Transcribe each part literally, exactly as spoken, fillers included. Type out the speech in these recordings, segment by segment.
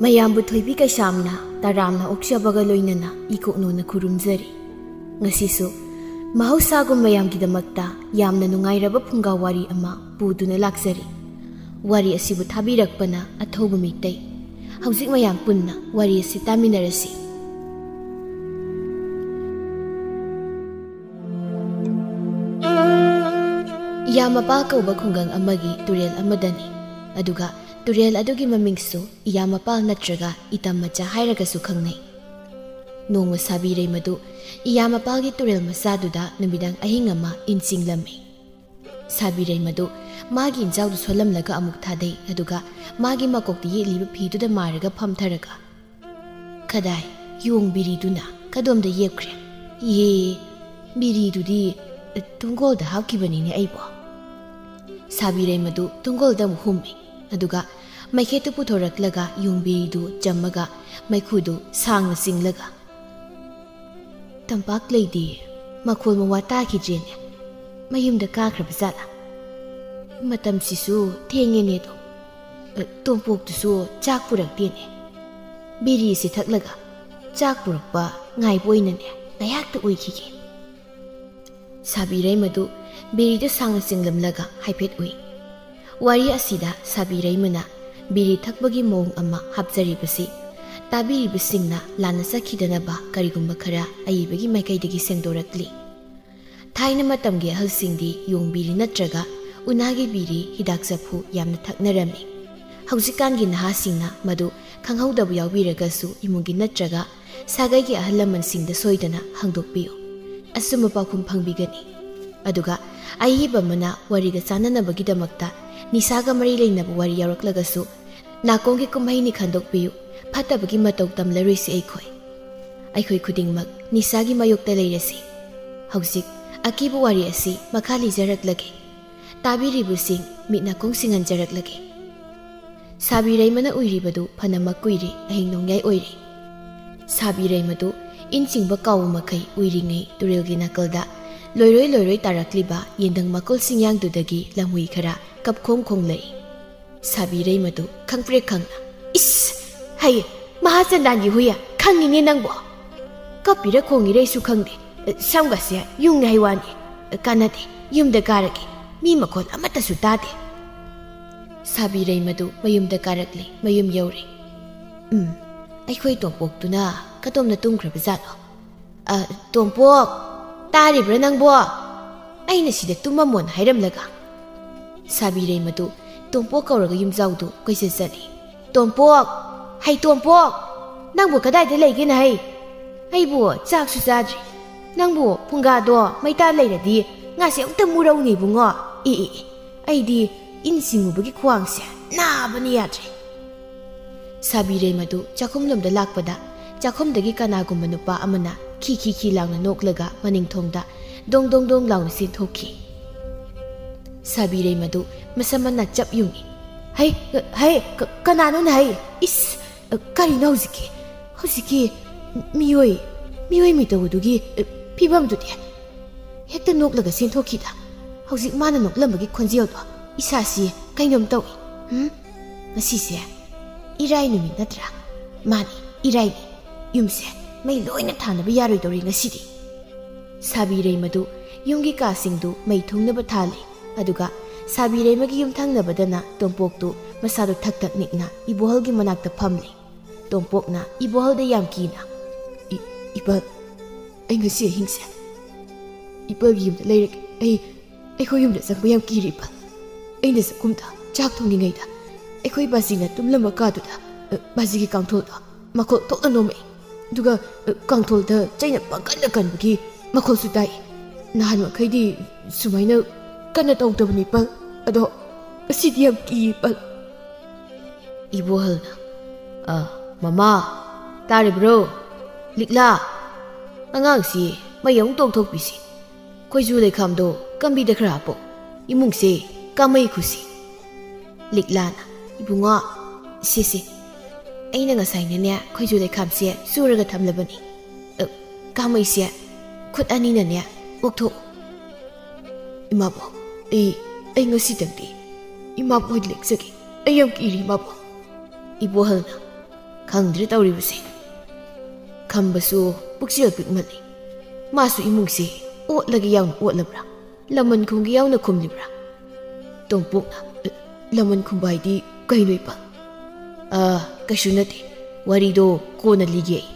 ꯃꯌꯥꯝꯕꯨ ꯊꯣꯏꯕꯤ ꯀꯩꯁꯥꯝꯅ ꯇꯔꯥꯝꯅ ꯑꯣꯛꯆꯕꯒ ꯂꯣꯏꯅꯅ ꯏꯀꯣꯛꯅꯣꯅ ꯈꯨꯔꯨꯝꯖꯔꯤ꯫ ꯉꯁꯤꯁꯨ ꯃꯍꯧꯁꯥꯒꯨꯝ ꯃꯌꯥꯝꯒꯤꯗꯃꯛꯇ ꯌꯥꯝꯅ ꯅꯨꯡꯉꯥꯏꯔꯕ ꯐꯨꯡꯒꯥ ꯋꯥꯔꯤ ꯑꯃ ꯄꯨꯗꯨꯅ ꯂꯥꯛꯆꯔꯤ꯫ ꯋꯥꯔꯤ ꯑꯁꯤꯕꯨ ꯊꯥꯕꯤꯔꯛꯄꯅ ꯑꯊꯧꯕ ꯃꯤꯇꯩ꯫ ꯍꯧꯖꯤꯛ ꯃꯌꯥꯝ ꯄꯨꯟꯅ ꯋꯥꯔꯤ ꯑꯁꯤ ꯇꯥꯃꯤꯟꯅꯔꯁꯤ꯫ ꯏꯌꯥꯃꯄꯥꯜ ꯀꯧꯕ ꯈꯨꯡꯒꯪ ꯑꯃꯒꯤ ꯇꯨꯔꯦꯜ ꯑꯃꯗꯅꯤ꯫ ꯑꯗꯨꯒ ꯇꯨꯔꯦꯜ ꯑꯗꯨꯒꯤ ꯃꯃꯤꯡꯁꯨ ꯏꯌꯥꯃꯄꯥꯜ ꯅꯠꯇ꯭ꯔꯒ ꯏꯇꯝ ꯃꯆꯥ ꯍꯥꯏꯔꯒꯁꯨ ꯈꯪꯅꯩ꯫ ꯅꯣꯡꯃ ꯁꯥꯕꯤꯔꯩꯃꯗꯨ ꯏꯌꯥꯃꯄꯥꯜꯒꯤ ꯇꯨꯔꯦꯜ ꯃꯆꯥꯗꯨꯗ ꯅꯨꯃꯤꯗꯥꯡ ꯑꯍꯤꯡ ꯑꯃ ꯏꯟ ꯆꯤꯡꯂꯝꯃꯤ꯫ ꯁꯥꯕꯤꯔꯩꯃꯗꯨ ꯃꯥꯒꯤ ꯏꯟꯖꯥꯎꯗꯨ ꯁꯣꯜꯂꯝꯂꯒ ꯑꯃꯨꯛ ꯊꯥꯗꯩ, ꯑꯗꯨꯒ ꯃꯥꯒꯤ ꯃꯀꯣꯛꯇ ꯌꯦꯠꯂꯤꯕ ꯐꯤꯗꯨꯗ ꯃꯥꯔꯒ ꯐꯝꯊꯔꯒ, "ꯀꯗꯥꯏ, ꯌꯣꯡ ꯕꯤꯔꯤꯗꯨꯅ ꯀꯗꯣꯝꯗ ꯌꯦꯞꯈ꯭ꯔꯦ? ꯏꯍꯦ, ꯕꯤꯔꯤꯗꯨꯗꯤ ꯇꯨꯡꯒꯣꯜꯗ ꯍꯥꯞꯈꯤꯕꯅꯤꯅꯦ ꯑꯩꯕꯣ"꯫ ꯁꯥꯕꯤꯔꯩꯃꯗꯨ ꯇꯨꯡꯒꯣꯜꯗ ꯑꯃꯨꯛ ꯍꯨꯝꯃꯤ, ꯑꯗꯨꯒ ꯃꯩꯈꯦꯠꯇꯨ ꯄꯨꯊꯣꯔꯛꯂꯒ ꯌꯣꯡ ꯕꯤꯔꯤꯗꯨ ꯆꯝꯃꯒ ꯃꯩꯈꯨꯗꯨ ꯁꯥꯡꯅ ꯆꯤꯡꯂꯒ, "ꯇꯝꯄꯥꯛ ꯂꯩꯗꯤ, ꯃꯈꯣꯜ ꯃꯋꯥ ꯇꯥꯈꯤꯗ꯭ꯔꯦꯅꯦ꯫ ꯃꯌꯨꯝꯗ ꯀꯥꯈ꯭ꯔꯕ ꯖꯥꯠꯂꯥ? ꯃꯇꯝꯁꯤꯁꯨ ꯊꯦꯡꯉꯦꯅꯦ ꯑꯗꯣ꯫ ꯑ, ꯇꯣꯝꯄꯣꯛꯇꯨꯁꯨ ꯆꯥꯛ ꯄꯨꯔꯛꯇꯦꯅꯦ꯫ ꯕꯤꯔꯤꯁꯤ ꯊꯛꯂꯒ ꯆꯥꯛ ꯄꯨꯔꯛꯄ ꯉꯥꯏꯕ ꯑꯣꯏꯅꯅꯦ ꯉꯥꯏꯍꯥꯛꯇ ꯎꯏꯈꯤꯒꯦ"꯫ ꯁꯥꯕꯤꯔꯩꯃꯗꯨ ꯕꯤꯔꯤꯗꯨ ꯁꯥꯡꯅ ꯆꯤꯡꯂꯝꯂꯒ ꯍꯥꯏꯐꯦꯠ ꯎꯏ꯫ ꯋꯥꯔꯤ ꯑꯁꯤꯗ ꯁꯥꯕꯤꯔꯩꯃꯅ ꯕꯤꯔꯤ ꯊꯛꯄꯒꯤ ꯃꯑꯣꯡ ꯑꯃ ꯍꯥꯞꯆꯔꯤꯕꯁꯤ ꯇꯥꯕꯤꯔꯤꯕꯁꯤꯡꯅ ꯂꯥꯟꯅ ꯆꯠꯈꯤꯗꯅꯕ ꯀꯔꯤꯒꯨꯝꯕ ꯈꯔ ꯑꯏꯕꯒꯤ ꯃꯥꯏꯀꯩꯗꯒꯤ ꯁꯦꯡꯗꯣꯔꯛꯂꯤ꯫ ꯊꯥꯏꯅ ꯃꯇꯝꯒꯤ ꯑꯍꯜꯁꯤꯡꯗꯤ ꯌꯣꯡ ꯕꯤꯔꯤ ꯅꯠꯇ꯭ꯔꯒ ꯎꯅꯥꯒꯤ ꯕꯤꯔꯤ, ꯍꯤꯗꯥꯛ ꯆꯐꯨ ꯌꯥꯝꯅ ꯊꯛꯅꯔꯝꯃꯤ꯫ ꯍꯧꯖꯤꯛꯀꯥꯟꯒꯤ ꯅꯍꯥꯁꯤꯡꯅ ꯃꯗꯨ ꯈꯪꯍꯧꯗꯕ ꯌꯥꯎꯕꯤꯔꯒꯁꯨ ꯏꯃꯨꯡꯒꯤ ꯅꯠꯇ꯭ꯔꯒ ꯁꯥꯒꯩꯒꯤ ꯑꯍꯜ ꯂꯃꯟꯁꯤꯡꯗ ꯁꯣꯏꯗꯅ ꯍꯪꯗꯣꯛꯄꯤꯌꯨ꯫ ꯑꯆꯨꯝꯕ ꯄꯥꯎꯈꯨꯝ ꯐꯪꯕꯤꯒꯅꯤ꯫ ꯑꯗꯨꯒ ꯑꯏꯕ ꯑꯃꯅ ꯋꯥꯔꯤꯒ ꯆꯥꯟꯅꯅꯕꯒꯤꯗꯃꯛꯇ ꯅꯤꯁꯥꯒ ꯃꯔꯤ ꯂꯩꯅꯕ ꯋꯥꯔꯤ ꯌꯥꯎꯔꯛꯂꯒꯁꯨ ꯅꯥꯀꯣꯡꯒꯤ ꯀꯨꯝꯍꯩꯅꯤ ꯈꯟꯗꯣꯛꯄꯤꯌꯨ꯫ ꯐꯠꯇꯕꯒꯤ ꯃꯇꯧ ꯇꯝꯂꯔꯣꯏꯁꯤ ꯑꯩꯈꯣꯏ꯫ ꯑꯩꯈꯣꯏ ꯈꯨꯗꯤꯡꯃꯛ ꯅꯤꯁꯥꯒꯤ ꯃꯥꯌꯣꯛꯇ ꯂꯩꯔꯁꯤ꯫ ꯍꯧꯖꯤꯛ ꯑꯀꯤꯕ ꯋꯥꯔꯤ ꯑꯁꯤ ꯃꯈꯥ ꯂꯤꯖꯔꯛꯂꯒꯦ꯫ ꯇꯥꯕꯤꯔꯤꯕꯁꯤꯡ ꯃꯤꯠ ꯅꯥꯀꯣꯡ ꯁꯤꯡꯍꯟꯖꯔꯛꯂꯒꯦ꯫ ꯁꯥꯕꯤꯔꯩꯃꯅ ꯎꯏꯔꯤꯕꯗꯨ ꯐꯅꯃꯛ ꯀꯨꯏꯔꯦ, ꯑꯍꯤꯡ ꯅꯣꯡꯌꯥꯏ ꯑꯣꯏꯔꯦ꯫ ꯁꯥꯕꯤꯔꯩꯃꯗꯨ ꯏꯟ ꯆꯤꯡꯕ ꯀꯥꯎꯕ ꯃꯈꯩ ꯎꯏꯔꯤꯉꯩ ꯇꯨꯔꯦꯜꯒꯤ ꯅꯥꯀꯜꯗ ꯂꯣꯏꯔꯣꯏ ꯂꯣꯏꯔꯣꯏ ꯇꯥꯔꯛꯂꯤꯕ ꯌꯦꯟꯗꯪ ꯃꯀꯣꯜ ꯁꯤꯡꯌꯥꯡꯗꯨꯗꯒꯤ ꯂꯝꯍꯨꯏ ꯈꯔ ꯀꯞꯈꯣꯡ ꯈꯣꯡꯂꯛꯏ꯫ ꯁꯥꯕꯤꯔꯩꯃꯗꯨ ꯈꯪꯄ꯭ꯔꯦꯛ ꯈꯪꯅ, "ꯏꯁ! "ꯍꯩ, ꯃꯍꯥꯆꯟꯗꯥꯟꯒꯤ ꯍꯨꯏ, ꯈꯪꯉꯤꯅꯦ ꯅꯪꯕꯣ꯫ ꯀꯞꯄꯤꯔ ꯈꯣꯡꯉꯤꯔ ꯑꯩꯁꯨ ꯈꯪꯗꯦ꯫ ꯁꯝꯒꯁꯦ ꯌꯨꯡꯅ ꯍꯩ ꯋꯥꯅꯤ꯫ ꯀꯥꯟꯅꯗꯦ, ꯌꯨꯝꯗ ꯀꯥꯔꯒꯦ꯫ ꯃꯤ ꯃꯈꯣꯟ ꯑꯃꯠꯇꯁꯨ ꯇꯥꯗꯦ"꯫ ꯁꯥꯕꯤꯔꯩ ꯃꯗꯨ ꯃꯌꯨꯝꯗ ꯀꯥꯔꯛꯂꯦ꯫ ꯃꯌꯨꯝ ꯌꯧꯔꯦ꯫ "ꯎꯝ, ꯑꯩꯈꯣꯏ ꯇꯣꯝꯄꯣꯛꯇꯨꯅ ꯀꯗꯣꯝꯅ ꯇꯨꯝꯈ꯭ꯔꯕ ꯖꯥꯠꯅꯣ? ꯑ, ꯇꯣꯝꯄꯣꯛ, ꯇꯥꯔꯤꯕ꯭ꯔꯥ ꯅꯪꯕꯣ? ꯑꯩꯅ ꯁꯤꯗ ꯇꯨꯝꯃꯝꯃꯣꯅ ꯍꯥꯏꯔꯝꯂꯒ"꯫ ꯁꯥꯕꯤꯔꯩ ꯃꯗꯨ ꯇꯣꯝꯄꯣꯛ ꯀꯧꯔꯒ ꯌꯨꯝꯖꯥꯎꯗꯨ ꯀꯣꯏꯆꯠ ꯆꯠꯂꯤ꯫ "ꯇꯣꯝꯄꯣꯛ! ꯍꯩ ꯇꯣꯝꯄꯣꯛ! ꯅꯪꯕꯨ ꯀꯗꯥꯏꯗ ꯂꯩꯒꯦꯅ ꯍꯩ? ꯑꯩꯕꯨ ꯆꯥꯛꯁꯨ ꯆꯥꯗ꯭ꯔꯤ꯫ ꯅꯪꯕꯨ ꯐꯨꯡꯒꯥꯗꯣ ꯃꯩꯇꯥ ꯂꯩꯔꯗꯤ ꯉꯥꯁꯦ ꯑꯃꯨꯛꯇ ꯃꯨꯔꯧꯅꯤ ꯏꯕꯨꯡꯉꯣ꯫ ꯑꯦ, ꯑꯦ, ꯑꯦ, ꯑꯩꯗꯤ ꯏꯟ ꯁꯤꯡꯉꯨꯕꯒꯤ ꯈ꯭ꯋꯥꯡꯁꯦ ꯅꯥꯕꯅ ꯌꯥꯗ꯭ꯔꯦ"꯫ ꯁꯥꯕꯤꯔꯩ ꯃꯗꯨ ꯆꯥꯛꯈꯨꯝꯂꯣꯝꯗ ꯂꯥꯛꯄꯗ, ꯆꯥꯛꯈꯨꯝꯗꯒꯤ ꯀꯅꯥꯒꯨꯝꯕ ꯅꯨꯄꯥ ꯑꯃꯅ ꯈꯤ ꯈꯤ ꯈꯤ ꯂꯥꯎꯅ ꯅꯣꯛꯂꯒ ꯃꯅꯤꯡꯊꯣꯡꯗ ꯗꯣꯡ ꯗꯣꯡ ꯗꯣꯡ ꯂꯥꯎꯅ ꯆꯦꯟꯊꯣꯛꯈꯤ꯫ ꯁꯥꯕꯤꯔꯩ ꯃꯗꯨ ꯃꯁꯝ ꯃꯅꯥ ꯆꯞ ꯌꯨꯡꯏ꯫ "ꯍꯩ, ꯍꯩ, ꯀ-, ꯀꯅꯥꯅꯣꯅꯦ ꯍꯩ? ꯏꯁ, ꯀꯔꯤꯅꯣ ꯍꯧꯖꯤꯛꯀꯤ, ꯍꯧꯖꯤꯛꯀꯤ ꯃꯤꯑꯣꯏ, ꯃꯤꯑꯣꯏ ꯃꯤꯇꯧ ꯑꯗꯨꯒꯤ ꯐꯤꯕꯝꯗꯨꯗꯤ?" ꯍꯦꯛꯇ ꯅꯣꯛꯂꯒ ꯆꯦꯟꯊꯣꯛꯈꯤꯗ꯫ ꯍꯧꯖꯤꯛ ꯃꯥꯅ ꯅꯣꯛꯂꯝꯕꯒꯤ ꯈꯣꯟꯖꯦꯜꯗꯣ ꯏꯁꯥꯁꯤ ꯀꯩꯅꯣꯝ ꯇꯧꯏ꯫ ꯎꯝ? ꯉꯁꯤꯁꯦ ꯏꯔꯥꯏ ꯅꯨꯃꯤꯠ ꯅꯠꯇ꯭ꯔꯥ? ꯃꯥꯅꯤ, ꯏꯔꯥꯏꯅꯤ꯫ ꯌꯨꯝꯁꯦ ꯃꯩ ꯂꯣꯏꯅ ꯊꯥꯅꯕ ꯌꯥꯔꯣꯏꯗꯧꯔꯤ ꯉꯁꯤꯗꯤ꯫ ꯁꯥꯕꯤꯔꯩ ꯃꯗꯨ ꯌꯨꯝꯒꯤ ꯀꯥꯁꯤꯡꯗꯨ ꯃꯩ ꯊꯨꯡꯅꯕ ꯊꯥꯜꯂꯤ꯫ ꯑꯗꯨꯒ ꯁꯥꯕꯤꯔꯩꯃꯒꯤ ꯌꯨꯝꯊꯪꯅꯕꯗꯅ ꯇꯣꯝꯄꯣꯛꯇꯨ ꯃꯁꯥꯗꯨ ꯊꯛ ꯊꯛ ꯅꯤꯛꯅ ꯏꯕꯣꯍꯜꯒꯤ ꯃꯅꯥꯛꯇ ꯐꯝꯂꯤ꯫ ꯇꯣꯝꯄꯣꯛꯅ ꯏꯕꯣꯍꯜꯗ ꯌꯥꯝ ꯀꯤꯅ, "ꯏ-, ꯏꯄꯜ, ꯑꯩ ꯉꯁꯤ ꯑꯍꯤꯡꯁꯦ ꯏꯄꯜꯒꯤ ꯌꯨꯝꯗ ꯂꯩꯔꯒꯦ꯫ ꯑꯩ, ꯑꯩꯈꯣꯏ ꯌꯨꯝꯗ ꯆꯪꯕ ꯌꯥꯝ ꯀꯤꯔꯦ, ꯏꯄꯜ꯫ ꯑꯩꯅ ꯆꯥꯛꯈꯨꯝꯗ ꯆꯥꯛ ꯊꯣꯡꯂꯤꯉꯩꯗ ꯑꯩꯈꯣꯏ ꯕꯥꯖꯤꯅ ꯇꯨꯝꯂꯝꯕ ꯀꯥꯗꯨꯗ, ꯑ, ꯕꯥꯖꯤꯒꯤ ꯀꯥꯡꯊꯣꯜꯗꯣ ꯃꯈꯣꯜ ꯊꯣꯛꯅ ꯅꯣꯝꯃꯛꯏ꯫ ꯑꯗꯨꯒ, ꯑ, ꯀꯥꯡꯊꯣꯜꯗ ꯆꯩꯅ ꯄꯪꯀꯟꯗ ꯀꯟꯕꯒꯤ ꯃꯈꯣꯜꯁꯨ ꯇꯥꯏ꯫ ꯅꯍꯥꯟ ꯃꯈꯩꯗꯤ ꯁꯨꯃꯥꯏꯅ ꯀꯟꯅ ꯇꯧꯗꯕꯅꯤ, ꯏꯄꯜ꯫ ꯑꯗꯣ ꯉꯁꯤꯗꯤ ꯌꯥꯝ ꯀꯤꯌꯦ, ꯏꯄꯜ"꯫ ꯏꯕꯣꯍꯜꯅ, "ꯑ, ꯃꯃꯥ, ꯇꯥꯔꯤꯕ꯭ꯔꯣ? ꯂꯤꯛꯂꯥ, ꯑꯉꯥꯡꯁꯤ ꯃꯩ ꯑꯃꯨꯛ ꯇꯣꯛꯊꯣꯛꯄꯤꯁꯤ꯫ ꯈꯣꯏꯖꯨ ꯂꯩꯈꯥꯝꯗꯣ ꯀꯝꯕꯤꯗ ꯈꯔ ꯍꯥꯞꯄꯣ꯫ ꯏꯃꯨꯡꯁꯦ ꯀꯥꯃꯩ ꯈꯨꯁꯤ"꯫ ꯂꯤꯛꯂꯥꯅ, "ꯏꯕꯨꯡꯉꯣ, ꯁꯦ, ꯁꯦ, ꯑꯩꯅ ꯉꯁꯥꯏꯅꯅꯦ ꯈꯣꯏꯖꯨ ꯂꯩꯈꯥꯝꯁꯦ ꯁꯨꯔꯒ ꯊꯝꯂꯕꯅꯤ꯫ ꯑ, ꯀꯥꯃꯩꯁꯦ ꯈꯨꯠ ꯑꯅꯤꯅꯅꯦ ꯑꯣꯛꯊꯣꯛꯎ"꯫ "ꯏꯃꯥꯕꯣꯛ, ꯑꯩ, ꯑꯩ ꯉꯁꯤꯗꯪꯗꯤ ꯏꯃꯥꯕꯣꯛ ꯍꯣꯏꯗ ꯂꯦꯛꯆꯒꯦ꯫ ꯑꯩ ꯌꯥꯝ ꯀꯤꯔꯤ, ꯏꯃꯥꯕꯣꯛ"꯫ ꯏꯕꯣꯍꯜꯅ, ꯈꯪꯗ꯭ꯔꯦ ꯇꯧꯔꯤꯕꯁꯦ꯫ ꯈꯝꯕꯁꯨ ꯄꯨꯛꯆꯦꯜ ꯄꯤꯛꯃꯜꯂꯤ꯫ ꯃꯥꯁꯨ ꯏꯃꯨꯡꯁꯦ ꯑꯣꯠꯂꯒ ꯌꯥꯎꯅ ꯑꯣꯠꯂꯕ꯭ꯔꯥ? ꯂꯃꯟ ꯈꯨꯝꯒꯦ ꯌꯥꯎꯅ ꯈꯨꯝꯂꯤꯕ꯭ꯔꯥ? ꯇꯣꯝꯄꯣꯛꯅ, "ꯂꯃꯟ ꯈꯨꯝꯕ ꯍꯥꯏꯗꯤ ꯀꯩꯅꯣ, ꯏꯄꯥ?" "ꯑ, ꯀꯩꯁꯨ ꯅꯠꯇꯦ꯫ ꯋꯥꯔꯤꯗꯣ ꯀꯣꯟꯅ ꯂꯤꯒꯦ ꯑꯩ꯫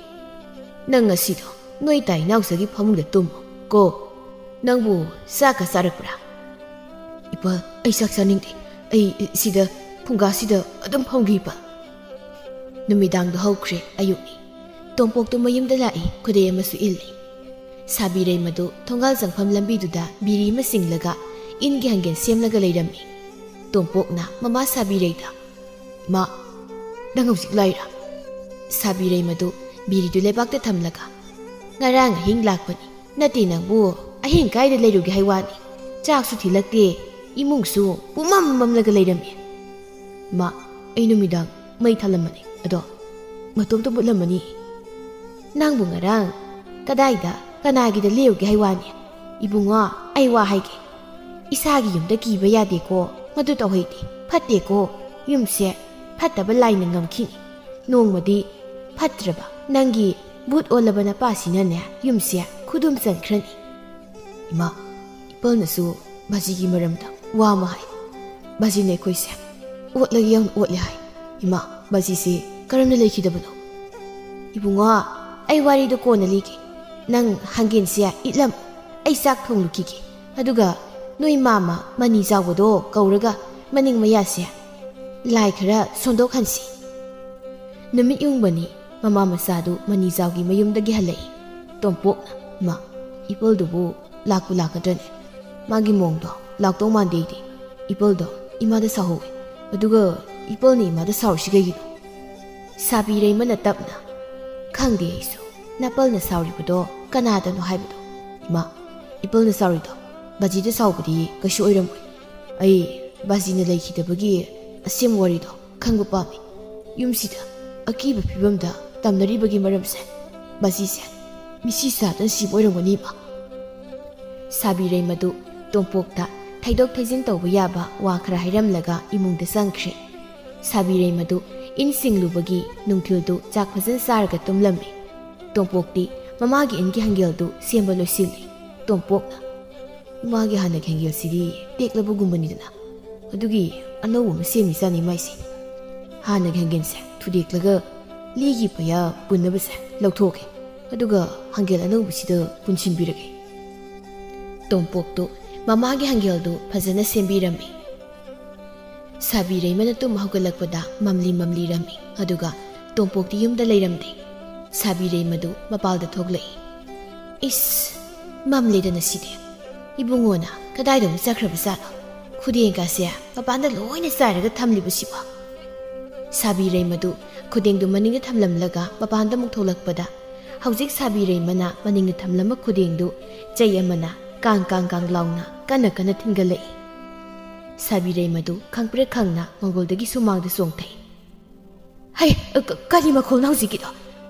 ꯅꯪ ꯉꯁꯤꯗꯣ ꯅꯣꯏ ꯇꯥꯏ ꯏꯅꯥꯎꯆꯥꯒꯤ ꯐꯃꯨꯡꯗ ꯇꯨꯝꯃꯣ ꯀꯣ꯫ ꯅꯪꯕꯨ ꯆꯥꯛꯀ ꯆꯥꯔꯛꯄ꯭ꯔꯥ?" "ꯏꯄꯥ, ꯑꯩ ꯆꯥꯛ ꯆꯥꯅꯤꯡꯗꯦ꯫ ꯑꯩ ꯁꯤꯗ ꯐꯨꯡꯒꯥꯁꯤꯗ ꯑꯗꯨꯝ ꯐꯝꯒꯦ, ꯏꯄꯥ꯫" ꯅꯨꯃꯤꯗꯥꯡꯗꯣ ꯍꯧꯈ꯭ꯔꯦ, ꯑꯌꯨꯛꯅꯤ꯫ ꯇꯣꯝꯄꯣꯛꯇꯨ ꯃꯌꯨꯝꯗ ꯂꯥꯛꯏ, ꯈꯨꯗꯩ ꯑꯃꯁꯨ ꯏꯜꯂꯤ꯫ ꯁꯥꯕꯤꯔꯩꯃꯗꯨ ꯊꯣꯡꯒꯥꯜ ꯆꯪꯐꯝ ꯂꯝꯕꯤꯗꯨꯗ ꯕꯤꯔꯤ ꯑꯃ ꯆꯤꯡꯂꯒ ꯏꯟꯒꯤ ꯍꯪꯒꯦꯟ ꯁꯦꯝꯂꯒ ꯂꯩꯔꯝꯃꯤ꯫ ꯇꯣꯝꯄꯣꯛꯅ ꯃꯃꯥ ꯁꯥꯕꯤꯔꯩꯗ, "ꯏꯃꯥ, ꯅꯪ ꯍꯧꯖꯤꯛ ꯂꯥꯛꯏꯔꯥ?" ꯁꯥꯕꯤꯔꯩꯃꯗꯨ ꯕꯤꯔꯤꯗꯨ ꯂꯩꯕꯥꯛꯇ ꯊꯝꯂꯒ, "ꯉꯔꯥꯡ ꯑꯍꯤꯡ ꯂꯥꯛꯄꯅꯤ꯫ ꯅꯠꯇꯦ, ꯅꯪꯕꯨ ꯑꯍꯤꯡ ꯀꯥꯏꯗ ꯂꯩꯔꯨꯒꯦ ꯍꯥꯏ ꯋꯥꯅꯤ? ꯆꯥꯛꯁꯨ ꯊꯤꯜꯂꯛꯇꯦ, ꯏꯃꯨꯡꯁꯨ ꯄꯨꯝꯃꯝ ꯃꯝꯂꯒ ꯂꯩꯔꯝꯃꯤ꯫" "ꯏꯃꯥ, ꯑꯩ ꯅꯨꯃꯤꯗꯥꯡ ꯃꯩ ꯊꯥꯜꯂꯝꯕꯅꯤ, ꯑꯗꯣ ꯃꯇꯣꯝꯇ ꯃꯨꯠꯂꯝꯃꯅꯤ꯫" "ꯅꯪꯕꯨ ꯉꯔꯥꯡ ꯀꯗꯥꯏꯗ ꯀꯅꯥꯒꯤꯗ ꯂꯦꯛꯎꯒꯦ ꯍꯥꯏ ꯋꯥꯅꯤ? ꯏꯕꯨꯡꯉꯣ, ꯑꯩ ꯋꯥ ꯍꯥꯏꯒꯦ꯫ ꯏꯁꯥꯒꯤ ꯌꯨꯝꯗ ꯀꯤꯕ ꯌꯥꯗꯦꯀꯣ, ꯃꯗꯨ ꯇꯧꯍꯩꯗꯦ, ꯐꯠꯇꯦꯀꯣ꯫ ꯌꯨꯝꯁꯦ ꯐꯠꯇꯕ ꯂꯥꯏꯅ ꯉꯝꯈꯤꯅꯤ꯫ ꯅꯣꯡꯃꯗꯤ ꯐꯠꯇ꯭ꯔꯕ ꯅꯪꯒꯤ ꯕꯨꯠ ꯑꯣꯜꯂꯕ ꯅꯄꯥꯁꯤꯅꯅꯦ ꯌꯨꯝꯁꯦ ꯈꯨꯗꯨꯝ ꯆꯟꯈ꯭ꯔꯅꯤ꯫" ꯏꯃꯥ, ꯏꯄꯜꯅꯁꯨ ꯕꯥꯖꯤꯒꯤ ꯃꯔꯝꯗ ꯋꯥ ꯑꯃ ꯍꯥꯏ꯫ "ꯕꯥꯖꯤꯅ ꯑꯩꯈꯣꯏꯁꯦ ꯑꯣꯠꯂꯒ ꯌꯥꯝ ꯑꯣꯠꯂꯦ ꯍꯥꯏ꯫" "ꯏꯃꯥ, ꯕꯥꯖꯤꯁꯦ ꯀꯔꯝꯅ ꯂꯩꯈꯤꯗꯕꯅꯣ?" "ꯏꯕꯨꯡꯉꯣ, ꯑꯩ ꯋꯥꯔꯤꯗꯣ ꯀꯣꯟꯅ ꯂꯤꯒꯦ꯫ ꯅꯪ ꯍꯪꯒꯦꯟꯁꯦ ꯏꯠꯂꯝ, ꯑꯩ ꯆꯥꯛ ꯊꯣꯡꯂꯨꯈꯤꯒꯦ꯫ ꯑꯗꯨꯒ ꯅꯣꯏ ꯃꯥꯃ ꯃꯅꯤ ꯆꯥꯎꯕꯗꯣ ꯀꯧꯔꯒ ꯃꯅꯤꯡ ꯃꯌꯥꯁꯦ ꯂꯥꯏ ꯈꯔ ꯁꯣꯟꯗꯣꯛꯍꯟꯁꯤ꯫" ꯅꯨꯃꯤꯠ ꯌꯨꯡꯕꯅꯤ꯫ ꯃꯃꯥ ꯃꯆꯥꯗꯨ ꯃꯅꯤ ꯆꯥꯎꯒꯤ ꯃꯌꯨꯝꯗꯒꯤ ꯍꯜꯂꯛꯏ꯫ ꯇꯣꯝꯄꯣꯛꯅ, "ꯃꯥ, ꯏꯄꯜꯗꯨꯕꯨ ꯂꯥꯛꯄꯨ ꯂꯥꯛꯀꯗ꯭ꯔꯅꯦ? ꯃꯥꯒꯤ ꯃꯑꯣꯡꯗꯣ ꯂꯥꯛꯇꯧ ꯃꯥꯟꯗꯦ ꯑꯩꯗꯤ꯫ ꯏꯄꯜꯗꯣ ꯏꯃꯥꯗ ꯁꯥꯎꯍꯧꯋꯦ꯫ ꯑꯗꯨꯒ ꯏꯄꯜꯅ ꯏꯃꯥꯗ ꯁꯥꯎꯔꯤꯁꯤ ꯀꯩꯒꯤꯅꯣ?" ꯁꯥꯕꯤꯔꯩꯃꯅ ꯇꯞꯅ, "ꯈꯪꯗꯦ ꯑꯩꯁꯨ꯫ ꯅꯄꯜꯅ ꯁꯥꯎꯔꯤꯕꯗꯣ ꯀꯅꯥꯗꯅꯣ ꯍꯥꯏꯕꯗꯣ?" "ꯏꯃꯥ, ꯏꯄꯜꯅ ꯁꯥꯎꯔꯤꯗꯣ ꯕꯥꯖꯤꯗ ꯁꯥꯎꯕꯗꯤ ꯀꯩꯁꯨ ꯑꯣꯏꯔꯝꯃꯣꯏ꯫ ꯑꯩ ꯕꯥꯖꯤꯅ ꯂꯩꯈꯤꯗꯕꯒꯤ ꯑꯁꯦꯡꯕ ꯋꯥꯔꯤꯗꯣ ꯈꯪꯕ ꯄꯥꯝꯃꯤ꯫ ꯌꯨꯝꯁꯤꯗ ꯑꯀꯤꯕ ꯐꯤꯕꯝꯗ ꯇꯝꯅꯔꯤꯕꯒꯤ ꯃꯔꯝꯁꯦ ꯕꯥꯖꯤꯁꯦ ꯃꯤꯁꯤ ꯁꯥꯗꯅ ꯁꯤꯕ ꯑꯣꯏꯔꯝꯒꯅꯤ, ꯏꯃꯥ꯫" ꯁꯥꯕꯤꯔꯩꯃꯗꯨ ꯇꯣꯝꯄꯣꯛꯇ ꯊꯩꯗꯣꯛ ꯊꯩꯖꯤꯟ ꯇꯧꯕ ꯌꯥꯕ ꯋꯥ ꯈꯔ ꯍꯥꯏꯔꯝꯂꯒ ꯏꯃꯨꯡꯗ ꯆꯪꯈ꯭ꯔꯦ꯫ ꯁꯥꯕꯤꯔꯩꯃꯗꯨ ꯏꯟ ꯁꯤꯡꯂꯨꯕꯒꯤ ꯅꯨꯡꯊꯤꯜꯗꯨ ꯆꯥꯛ ꯐꯖꯅ ꯆꯥꯔꯒ ꯇꯨꯝꯂꯝꯃꯤ꯫ ꯇꯣꯝꯄꯣꯛꯇꯤ ꯃꯃꯥꯒꯤ ꯏꯟꯒꯤ ꯍꯪꯒꯦꯜꯗꯨ ꯁꯦꯝꯕ ꯂꯣꯏꯁꯤꯜꯂꯤ꯫ ꯇꯣꯝꯄꯣꯛꯅ, "ꯏꯃꯥꯒꯤ ꯍꯥꯟꯅꯒꯤ ꯍꯪꯒꯦꯜꯁꯤꯗꯤ ꯇꯦꯛꯂꯕꯒꯨꯝꯕꯅꯤꯗꯅ, ꯑꯗꯨꯒꯤ ꯑꯅꯧꯕ ꯑꯃ ꯁꯦꯝꯃꯤꯖꯥꯠꯅꯤ ꯃꯥꯏꯁꯦ꯫ ꯍꯥꯟꯅꯒꯤ ꯍꯪꯒꯦꯜꯁꯦ ꯊꯨꯗꯦꯛꯂꯒ ꯂꯤꯒꯤ ꯄꯩꯌꯥ ꯄꯨꯟꯅꯕꯁꯦ ꯂꯧꯊꯣꯛꯀꯦ, ꯑꯗꯨꯒ ꯍꯪꯒꯦꯜ ꯑꯅꯧꯕꯁꯤꯗ ꯄꯨꯟꯁꯤꯟꯕꯤꯔꯒꯦ꯫" ꯇꯣꯝꯄꯣꯛꯇꯨ ꯃꯃꯥꯒꯤ ꯍꯪꯒꯦꯜꯗꯨ ꯐꯖꯅ ꯁꯦꯝꯕꯤꯔꯝꯃꯤ꯫ ꯁꯥꯕꯤꯔꯩꯃꯅ ꯇꯨꯝ ꯍꯧꯒꯠꯂꯛꯄꯗ ꯃꯝꯂꯤ ꯃꯝꯂꯤꯔꯝꯃꯤ, ꯑꯗꯨꯒ ꯇꯣꯝꯄꯣꯛꯇꯤ ꯌꯨꯝꯗ ꯂꯩꯔꯝꯗꯦ꯫ ꯁꯥꯕꯤꯔꯩꯃꯗꯨ ꯃꯄꯥꯜꯗ ꯊꯣꯛꯂꯛꯏ꯫ "ꯏꯁ, ꯃꯝꯂꯦꯗꯅ ꯁꯤꯗꯤ꯫ ꯏꯕꯨꯡꯉꯣꯅ ꯀꯗꯥꯏꯗ ꯑꯃꯨꯛ ꯆꯠꯈ꯭ꯔꯕꯖꯥꯠꯅꯣ? ꯈꯨꯗꯦꯡꯒꯁꯦ ꯃꯄꯥꯟꯗ ꯂꯣꯏꯅ ꯆꯥꯏꯔꯒ ꯊꯝꯂꯤꯕꯁꯤꯕꯣ?" ꯁꯥꯕꯤꯔꯩꯃꯗꯨ ꯈꯨꯗꯦꯡꯗꯨ ꯃꯅꯤꯡꯗ ꯊꯝꯂꯝꯂꯒ ꯃꯄꯥꯟꯗ ꯑꯃꯨꯛ ꯊꯣꯛꯂꯛꯄꯗ, ꯍꯧꯖꯤꯛ ꯁꯥꯕꯤꯔꯩꯃꯅ ꯃꯅꯤꯡꯗ ꯊꯝꯂꯝꯕ ꯈꯨꯗꯦꯡꯗꯨ ꯆꯩ ꯑꯃꯅ ꯀꯥꯡ ꯀꯥꯡ ꯀꯥꯡ ꯂꯥꯎꯅ ꯀꯟꯅ ꯀꯟꯅ ꯊꯤꯟꯒꯠꯂꯛꯏ꯫ ꯁꯥꯕꯤꯔꯩꯃꯗꯨ ꯈꯪꯄ꯭ꯔꯦꯛ ꯈꯪꯅ ꯃꯪꯒꯣꯜꯗꯒꯤ ꯁꯨꯃꯥꯡꯗ ꯆꯣꯡꯊꯩ꯫ "ꯍꯩ, ꯀ-, ꯀꯔꯤ ꯃꯈꯣꯜꯅꯣ ꯍꯧꯖꯤꯛꯀꯤꯗꯣ?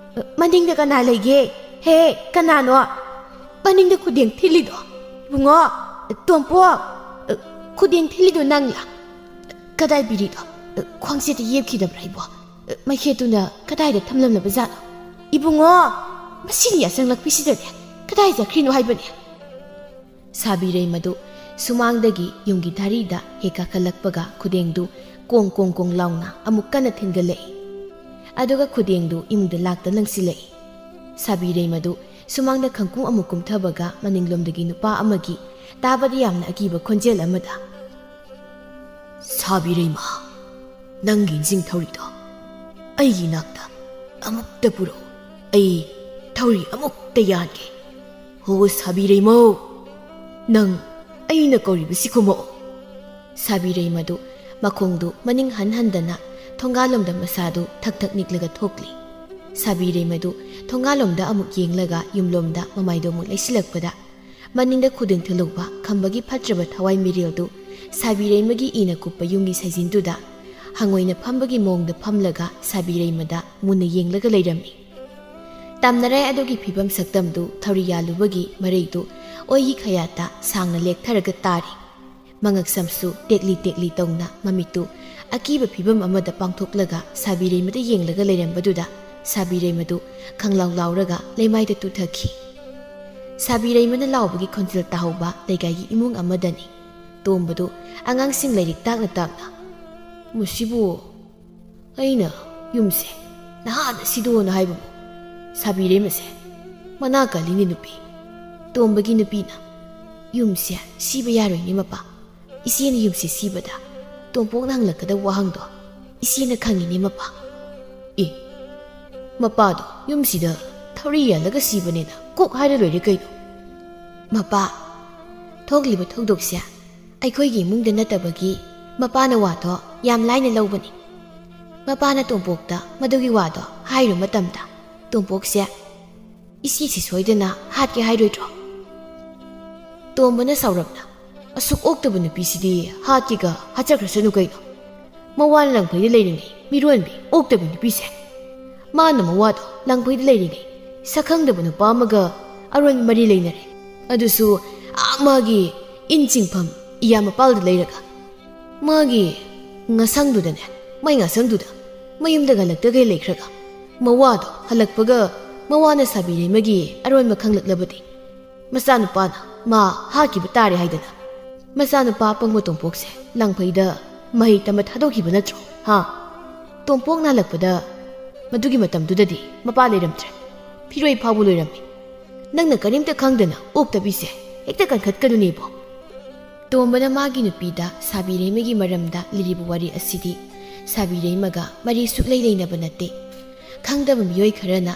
ꯃꯅꯤꯡꯗ ꯀꯅꯥ ꯂꯩꯒꯦ? ꯍꯦ, ꯀꯅꯥꯅꯣ ꯃꯅꯤꯡꯗ ꯈꯨꯗꯦꯡ ꯊꯤꯜꯂꯤꯗꯣ? ꯏꯕꯨꯡꯉꯣ, ꯇꯣꯝꯄꯣꯛ, ꯈꯨꯗꯦꯡ ꯊꯤꯜꯂꯤꯗꯣ ꯅꯪꯂ? ꯀꯗꯥꯏ ꯕꯤꯔꯤꯗꯣ? ꯈ꯭ꯋꯥꯡꯆꯦꯠꯇ ꯌꯦꯞꯈꯤꯗꯕ꯭ꯔꯥ ꯑꯩꯕꯣ? ꯃꯩꯈꯦꯠꯇꯨꯅ ꯀꯗꯥꯏꯗ ꯊꯝꯂꯝꯂꯕ ꯖꯥꯠꯅꯣ? ꯏꯕꯨꯡꯉꯣ, ꯃꯁꯤꯅ ꯌꯥꯆꯪꯂꯛꯄꯤꯁꯤꯗꯅꯦ ꯀꯗꯥꯏ ꯆꯠꯈ꯭ꯔꯤꯅꯣ ꯍꯥꯏꯕꯅꯦ?" ꯁꯥꯕꯤꯔꯩꯃꯗꯨ ꯁꯨꯃꯥꯡꯗꯒꯤ ꯌꯨꯝꯒꯤ ꯙꯥꯔꯤꯗ ꯍꯦꯛ ꯀꯥꯈꯠꯂꯛꯄꯒ ꯈꯨꯗꯦꯡꯗꯨ ꯀꯣꯡ ꯀꯣꯡ ꯀꯣꯡ ꯂꯥꯎꯅ ꯑꯃꯨꯛ ꯀꯟꯅ ꯊꯤꯟꯒꯠꯂꯛꯏ꯫ ꯑꯗꯨꯒ ꯈꯨꯗꯦꯡꯗꯨ ꯏꯃꯨꯡꯗ ꯂꯥꯛꯇ ꯂꯪꯁꯤꯜꯂꯛꯏ꯫ ꯁꯥꯕꯤꯔꯩꯃꯗꯨ ꯁꯨꯃꯥꯡꯗ ꯈꯪꯀꯨꯝ ꯑꯃꯨꯛ ꯀꯨꯝꯊꯕꯒ ꯃꯅꯤꯡꯂꯣꯝꯗꯒꯤ ꯅꯨꯄꯥ ꯑꯃꯒꯤ ꯇꯥꯕꯗ ꯌꯥꯝꯅ ꯑꯀꯤꯕ ꯈꯣꯟꯖꯦꯜ ꯑꯃꯗ, "ꯁꯥꯕꯤꯔꯩꯃ, ꯅꯪꯒꯤ ꯏꯟꯖꯤꯡ ꯊꯧꯔꯤꯗꯣ ꯑꯩꯒꯤ ꯏꯅꯥꯛꯇ ꯑꯃꯨꯛꯇ ꯄꯨꯔꯛꯎ꯫ ꯑꯩ ꯊꯧꯔꯤ ꯑꯃꯨꯛꯇ ꯌꯥꯟꯒꯦ꯫ ꯍꯣ ꯁꯥꯕꯤꯔꯩꯃꯧ, ꯅꯪ ꯑꯩꯅ ꯀꯧꯔꯤꯕꯁꯤ ꯈꯨꯝꯃꯛꯑꯣ꯫" ꯁꯥꯕꯤꯔꯩꯃꯗꯨ ꯃꯈꯣꯡꯗꯨ ꯃꯅꯤꯡ ꯍꯟ ꯍꯟꯗꯅ ꯊꯣꯡꯒꯥꯜꯂꯣꯝꯗ ꯃꯁꯥꯗꯨ ꯊꯛ ꯊꯛ ꯅꯤꯛꯂꯒ ꯊꯣꯛꯂꯤ꯫ ꯁꯥꯕꯤꯔꯩꯃꯗꯨ ꯊꯣꯡꯒꯥꯜꯂꯣꯝꯗ ꯑꯃꯨꯛ ꯌꯦꯡꯂꯒ ꯌꯨꯝꯂꯣꯝꯗ ꯃꯃꯥꯏꯗꯨ ꯑꯃꯨꯛ ꯂꯩꯁꯤꯜꯂꯛꯄꯗ, ꯃꯅꯤꯡꯗ ꯈꯨꯗꯦꯡ ꯊꯤꯜꯂꯨꯕ ꯈꯝꯕꯒꯤ ꯐꯠꯇ꯭ꯔꯕ ꯊꯋꯥꯏ ꯃꯤꯔꯦꯜꯗꯨ ꯁꯥꯕꯤꯔꯩꯃꯒꯤ ꯏꯅ ꯀꯨꯞꯄ ꯌꯨꯝꯒꯤ ꯁꯥꯏꯖꯤꯟꯗꯨꯗ ꯍꯪꯉꯣꯏꯅ ꯐꯝꯕꯒꯤ ꯃꯑꯣꯡꯗ ꯐꯝꯂꯒ ꯁꯥꯕꯤꯔꯩꯃꯗ ꯃꯨꯟꯅ ꯌꯦꯡꯂꯒ ꯂꯩꯔꯝꯃꯤ꯫ ꯇꯝꯅꯔꯥꯏ ꯑꯗꯨꯒꯤ ꯐꯤꯕꯝ ꯁꯛꯇꯝꯗꯨ ꯊꯧꯔꯤ ꯌꯥꯜꯂꯨꯕꯒꯤ ꯃꯔꯩꯗꯨ ꯑꯣꯏꯒꯤ ꯈꯌꯥꯠꯇ ꯁꯥꯡꯅ ꯂꯦꯛꯊꯔꯒ ꯇꯥꯔꯤ꯫ ꯃꯉꯛꯁꯝꯁꯨ ꯇꯦꯛꯂꯤ ꯇꯦꯛꯂꯤ ꯇꯧꯅ ꯃꯃꯤꯠꯇꯨ ꯑꯀꯤꯕ ꯐꯤꯕꯝ ꯑꯃꯗ ꯄꯥꯡꯊꯣꯛꯂꯒ ꯁꯥꯕꯤꯔꯩꯃꯗ ꯌꯦꯡꯂꯒ ꯂꯩꯔꯝꯕꯗꯨꯗ ꯁꯥꯕꯤꯔꯩꯃꯗꯨ ꯈꯪꯂꯥꯎ ꯂꯥꯎꯔꯒ ꯂꯩꯃꯥꯏꯗ ꯇꯨꯊꯈꯤ꯫ ꯁꯥꯕꯤꯔꯩꯃꯅ ꯂꯥꯎꯕꯒꯤ ꯈꯣꯟꯖꯦꯜ ꯇꯥꯍꯧꯕ ꯂꯩꯀꯥꯏꯒꯤ ꯏꯃꯨꯡ ꯑꯃꯗꯅꯤ꯫ ꯇꯣꯝꯕꯗꯨ ꯑꯉꯥꯡꯁꯤꯡ ꯂꯥꯏꯔꯤꯛ ꯇꯥꯛꯅ ꯇꯥꯛꯅ, "ꯃꯁꯤꯕꯨ ꯑꯩꯅ ꯌꯨꯝꯁꯦ ꯅꯍꯥꯟꯅ ꯁꯤꯗꯣꯛꯑꯣꯅ ꯍꯥꯏꯕꯕꯨ ꯁꯥꯕꯤꯔꯩꯃꯁꯦ ꯃꯅꯥ ꯀꯜꯂꯤꯅꯦ ꯅꯨꯄꯤ꯫" ꯇꯣꯝꯕꯒꯤ ꯅꯨꯄꯤꯅ, "ꯌꯨꯝꯁꯦ ꯁꯤꯕ ꯌꯥꯔꯣꯏꯅꯦ ꯃꯄꯥ꯫ ꯏꯆꯦꯅ ꯌꯨꯝꯁꯦ ꯁꯤꯕꯗ ꯇꯣꯝꯄꯣꯛꯅ ꯍꯪꯂꯛꯀꯗꯕ ꯋꯥꯍꯪꯗꯣ ꯏꯆꯦꯅ ꯈꯪꯉꯤꯅꯦ ꯃꯄꯥ꯫" "ꯑꯦ, ꯃꯄꯥꯗꯣ ꯌꯨꯝꯁꯤꯗ ꯊꯧꯔꯤ ꯌꯥꯜꯂꯒ ꯁꯤꯕꯅꯦꯅ ꯀꯣꯛ ꯍꯥꯏꯔ ꯂꯣꯏꯔꯦ ꯀꯩꯅꯣ꯫" "ꯃꯄꯥ, ꯊꯣꯛꯂꯤꯕ ꯊꯧꯗꯣꯛꯁꯦ ꯑꯩꯈꯣꯏꯒꯤ ꯏꯃꯨꯡꯗ ꯅꯠꯇꯕꯒꯤ ꯃꯄꯥꯅ ꯋꯥꯗꯣ ꯌꯥꯝ ꯂꯥꯏꯅ ꯂꯧꯕꯅꯤ꯫ ꯃꯄꯥꯅ ꯇꯣꯝꯄꯣꯛꯇ ꯃꯗꯨꯒꯤ ꯋꯥꯗꯣ ꯍꯥꯏꯔꯨ ꯃꯇꯝꯗ ꯇꯣꯝꯄꯣꯛꯁꯦ ꯏꯆꯦꯁꯤ ꯁꯣꯏꯗꯅ ꯍꯥꯠꯀꯦ ꯍꯥꯏꯔꯣꯏꯗ꯭ꯔꯣ?" ꯇꯣꯝꯕꯅ ꯁꯥꯎꯔꯞꯅ, "ꯑꯁꯨꯛ ꯑꯣꯛꯇꯕ ꯅꯨꯄꯤꯁꯤꯗꯤ ꯍꯥꯠꯀꯦꯒ ꯍꯥꯠꯆꯈ꯭ꯔꯁꯅꯨ ꯀꯩꯅꯣ꯫ ꯃꯋꯥꯅ ꯂꯪꯐꯩꯗ ꯂꯩꯔꯤꯉꯩ ꯃꯤꯔꯣꯟꯕꯤ ꯑꯣꯛꯇꯕ ꯅꯨꯄꯤꯁꯦ꯫ ꯃꯥꯅ ꯃꯋꯥꯗꯣ ꯂꯪꯐꯩꯗ ꯂꯩꯔꯤꯉꯩ ꯁꯛꯈꯪꯗꯕ ꯅꯨꯄꯥ ꯑꯃꯒ ꯑꯔꯣꯟꯕ ꯃꯔꯤ ꯂꯩꯅꯔꯦ꯫ ꯑꯗꯨꯁꯨ ꯑꯥ ꯃꯥꯒꯤ ꯏꯟ ꯆꯤꯡꯐꯝ ꯏꯌꯥ ꯃꯄꯥꯜꯗ ꯂꯩꯔꯒ꯫ ꯃꯥꯒꯤ ꯉꯁꯪꯗꯨꯗꯅꯦ, ꯃꯥꯏ ꯉꯁꯪꯗꯨꯗ ꯃꯌꯨꯝꯗ ꯍꯜꯂꯛꯇꯈꯩ ꯂꯩꯈ꯭ꯔꯒ꯫ ꯃꯋꯥꯗꯣ ꯍꯜꯂꯛꯄꯒ ꯃꯋꯥꯅ ꯁꯥꯕꯤꯔꯩꯃꯒꯤ ꯑꯔꯣꯟꯕ ꯈꯪꯂꯛꯂꯕꯗꯤ ꯃꯆꯥꯅꯨꯄꯥꯅ ꯃꯥ ꯍꯥꯠꯈꯤꯕ ꯇꯥꯔꯦ ꯍꯥꯏꯗꯅ꯫ ꯃꯆꯥꯅꯨꯄꯥ ꯑꯄꯪꯕ ꯇꯣꯝꯄꯣꯛꯁꯦ ꯂꯪꯐꯩꯗ ꯃꯍꯩ ꯇꯝꯕ ꯊꯥꯗꯣꯛꯈꯤꯕ ꯅꯠꯇ꯭ꯔꯣ? ꯍꯥ? ꯇꯣꯝꯄꯣꯛ ꯅꯥꯜꯂꯛꯄꯗ ꯃꯗꯨꯒꯤ ꯃꯇꯝꯗꯨꯗꯗꯤ ꯃꯄꯥ ꯂꯩꯔꯝꯗ꯭ꯔꯦ꯫ ꯐꯤꯔꯣꯏ ꯐꯥꯎꯕ ꯂꯣꯏꯔꯝꯃꯤ꯫ ꯅꯪꯅ ꯀꯔꯤꯝꯇ ꯈꯪꯗꯅ ꯑꯣꯛꯇꯕꯤꯁꯦ ꯍꯦꯛꯇ ꯀꯟꯈꯠꯀꯅꯨꯅꯦꯕꯣ꯫" ꯇꯣꯝꯕꯅ ꯃꯥꯒꯤ ꯅꯨꯄꯤꯗ ꯁꯥꯕꯤꯔꯩꯃꯒꯤ ꯃꯔꯝꯗ ꯂꯤꯔꯤꯕ ꯋꯥꯔꯤ ꯑꯁꯤꯗꯤ ꯁꯥꯕꯤꯔꯩꯃꯒ ꯃꯔꯤ ꯁꯨꯛꯂꯩ ꯂꯩꯅꯕ ꯅꯠꯇꯦ꯫ ꯈꯪꯗꯕ ꯃꯤꯑꯣꯏ ꯈꯔꯅ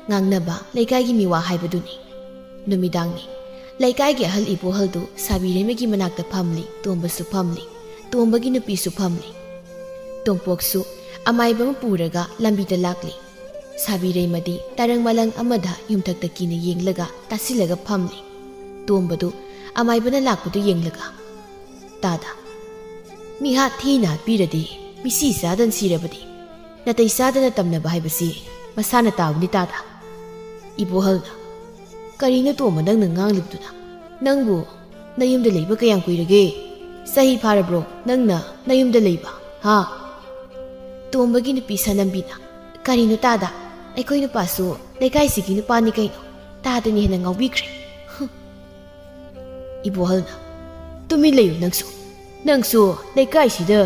ꯉꯥꯡꯅꯕ ꯂꯩꯀꯥꯏꯒꯤ ꯃꯤꯋꯥ ꯍꯥꯏꯕꯗꯨꯅꯤ꯫ ꯅꯨꯃꯤꯗꯥꯡꯅꯤ꯫ ꯂꯩꯀꯥꯏꯒꯤ ꯑꯍꯜ ꯏꯕꯣꯍꯜꯗꯨ ꯁꯥꯕꯤꯔꯩꯃꯒꯤ ꯃꯅꯥꯛꯇ ꯐꯝꯂꯤ, ꯇꯣꯝꯕꯁꯨ ꯐꯝꯂꯤ, ꯇꯣꯝꯕꯒꯤ ꯅꯨꯄꯤꯁꯨ ꯐꯝꯂꯤ꯫ ꯇꯣꯝꯄꯣꯛꯁꯨ ꯑꯃꯥꯏꯕ ꯑꯃ ꯄꯨꯔꯒ ꯂꯝꯕꯤꯗ ꯂꯥꯛꯂꯤ꯫ ꯁꯥꯕꯤꯔꯩꯃꯗꯤ ꯇꯔꯪ ꯃꯂꯪ ꯑꯃꯗ ꯌꯨꯝꯊꯛꯇ ꯀꯤꯅ ꯌꯦꯡꯂꯒ ꯇꯥꯁꯤꯜꯂꯒ ꯐꯝꯂꯤ꯫ ꯇꯣꯝꯕꯗꯨ ꯑꯃꯥꯏꯕꯅ ꯂꯥꯛꯄꯗꯨ ꯌꯦꯡꯂꯒ, "ꯇꯥꯗ, ꯃꯤꯍꯥꯠ ꯊꯤꯅ ꯍꯥꯠꯄꯤꯔꯗꯤ, ꯃꯤꯁꯤ ꯆꯥꯗꯅ ꯁꯤꯔꯕꯗꯤ, ꯅꯥꯇꯩ ꯆꯥꯗꯅ ꯇꯝꯅꯕ ꯍꯥꯏꯕꯁꯤ ꯃꯁꯥꯅ ꯇꯥꯕꯅꯤ ꯇꯥꯗ꯫" ꯏꯕꯣꯍꯜꯅ, "ꯀꯔꯤꯅꯣ ꯇꯣꯝꯕ ꯅꯪꯅ ꯉꯥꯡꯂꯤꯕꯗꯨꯅ? ꯅꯪꯕꯨ ꯅꯌꯨꯝꯗ ꯂꯩꯕ ꯀꯌꯥꯝ ꯀꯨꯏꯔꯒꯦ?" "ꯆꯍꯤ ꯐꯥꯔꯕ꯭ꯔꯣ ꯅꯪꯅ ꯅꯌꯨꯝꯗ ꯂꯩꯕ? ꯍꯥ?" ꯇꯣꯝꯕꯒꯤ ꯅꯨꯄꯤ ꯁꯅꯝꯕꯤꯅ, "ꯀꯔꯤꯅꯣ ꯇꯥꯗ? ꯑꯩꯈꯣꯏ ꯅꯨꯄꯥꯁꯨ ꯂꯩꯀꯥꯏꯁꯤꯒꯤ ꯅꯨꯄꯥꯅꯤ ꯀꯩꯅꯣ꯫ ꯇꯥꯗꯅ ꯍꯦꯟꯅ ꯉꯥꯎꯕꯤꯈ꯭ꯔꯦ꯫" ꯍꯨꯝ꯫ ꯏꯕꯣꯍꯜꯅ, "ꯇꯨꯃꯤꯟ ꯂꯩꯌꯨ ꯅꯪꯁꯨ꯫ ꯅꯪꯁꯨ ꯂꯩꯀꯥꯏꯁꯤꯗ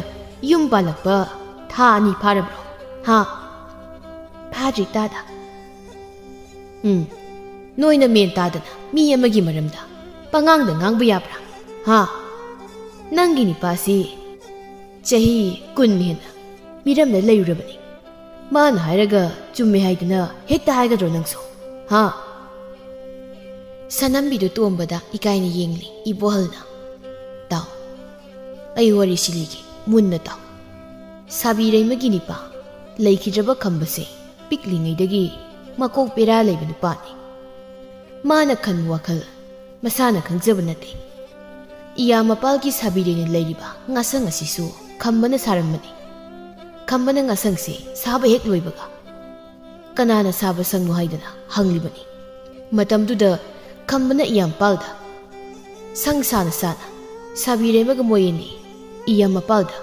ꯌꯨꯝ ꯄꯥꯜꯂꯛꯄ ꯊꯥ ꯑꯅꯤ ꯐꯥꯔꯕ꯭ꯔꯣ? ꯍꯥ?" "ꯐꯥꯗ꯭ꯔꯤ ꯇꯥꯗ꯫" "ꯎꯝ, ꯅꯣꯏꯅ ꯃꯦꯟ ꯇꯥꯗꯅ ꯃꯤ ꯑꯃꯒꯤ ꯃꯔꯝꯗ ꯄꯉꯥꯡꯗ ꯉꯥꯡꯕ ꯌꯥꯕ꯭ꯔꯥ? ꯍꯥ? ꯅꯪꯒꯤ ꯅꯤꯄꯥꯁꯤ ꯆꯍꯤ ꯀꯨꯟ ꯍꯦꯟꯅ ꯃꯤꯔꯝꯗ ꯂꯩꯔꯨꯔꯕꯅꯤ꯫ ꯃꯥꯅ ꯍꯥꯏꯔꯒ ꯆꯨꯝꯃꯦ ꯍꯥꯏꯗꯅ ꯍꯦꯛꯇ ꯍꯥꯏꯒꯗ꯭ꯔꯣ ꯅꯪꯁꯨ? ꯍꯥ?" ꯁꯅꯝꯕꯤꯗꯨ ꯇꯣꯝꯕꯗ ꯏꯀꯥꯏꯅ ꯌꯦꯡꯂꯤ꯫ ꯏꯕꯣꯍꯜꯅ, "ꯇꯥꯎ, ꯑꯩ ꯋꯥꯔꯤꯁꯤ ꯂꯤꯒꯦ, ꯃꯨꯟꯅ ꯇꯥꯎ꯫ ꯁꯥꯕꯤꯔꯩꯃꯒꯤ ꯅꯤꯄꯥ ꯂꯩꯈꯤꯗ꯭ꯔꯕ ꯈꯝꯕꯁꯦ ꯄꯤꯛꯂꯤꯉꯩꯗꯒꯤ ꯃꯀꯣꯛ ꯕꯦꯔꯥ ꯂꯩꯕ ꯅꯨꯄꯥꯅꯤ꯫ ꯃꯥꯅ ꯈꯟꯕ ꯋꯥꯈꯜ ꯃꯁꯥꯅ ꯈꯪꯖꯕ ꯅꯠꯇꯦ꯫ ꯏꯌꯥꯝꯃꯄꯥꯜꯒꯤ ꯁꯥꯕꯤꯔꯩꯅ ꯂꯩꯔꯤꯕ ꯉꯥꯁꯪ ꯑꯁꯤꯁꯨ ꯈꯝꯕꯅ ꯁꯥꯔꯝꯕꯅꯤ꯫ ꯈꯝꯕꯅ ꯉꯥꯁꯪꯁꯦ ꯁꯥꯕ ꯍꯦꯛ ꯂꯣꯏꯕꯒ, ꯀꯅꯥꯅ ꯁꯥꯕ ꯁꯪꯅꯣ ꯍꯥꯏꯗꯅ ꯍꯪꯂꯤꯕꯅꯤ꯫ ꯃꯇꯝꯗꯨꯗ ꯈꯝꯕꯅ ꯏꯌꯥꯝꯄꯥꯜꯗ ꯁꯪ ꯁꯥꯅ ꯁꯥꯅ ꯁꯥꯕꯤꯔꯩꯃꯒ ꯃꯣꯏ ꯑꯅꯤ ꯏꯌꯥꯝꯃꯄꯥꯜꯗ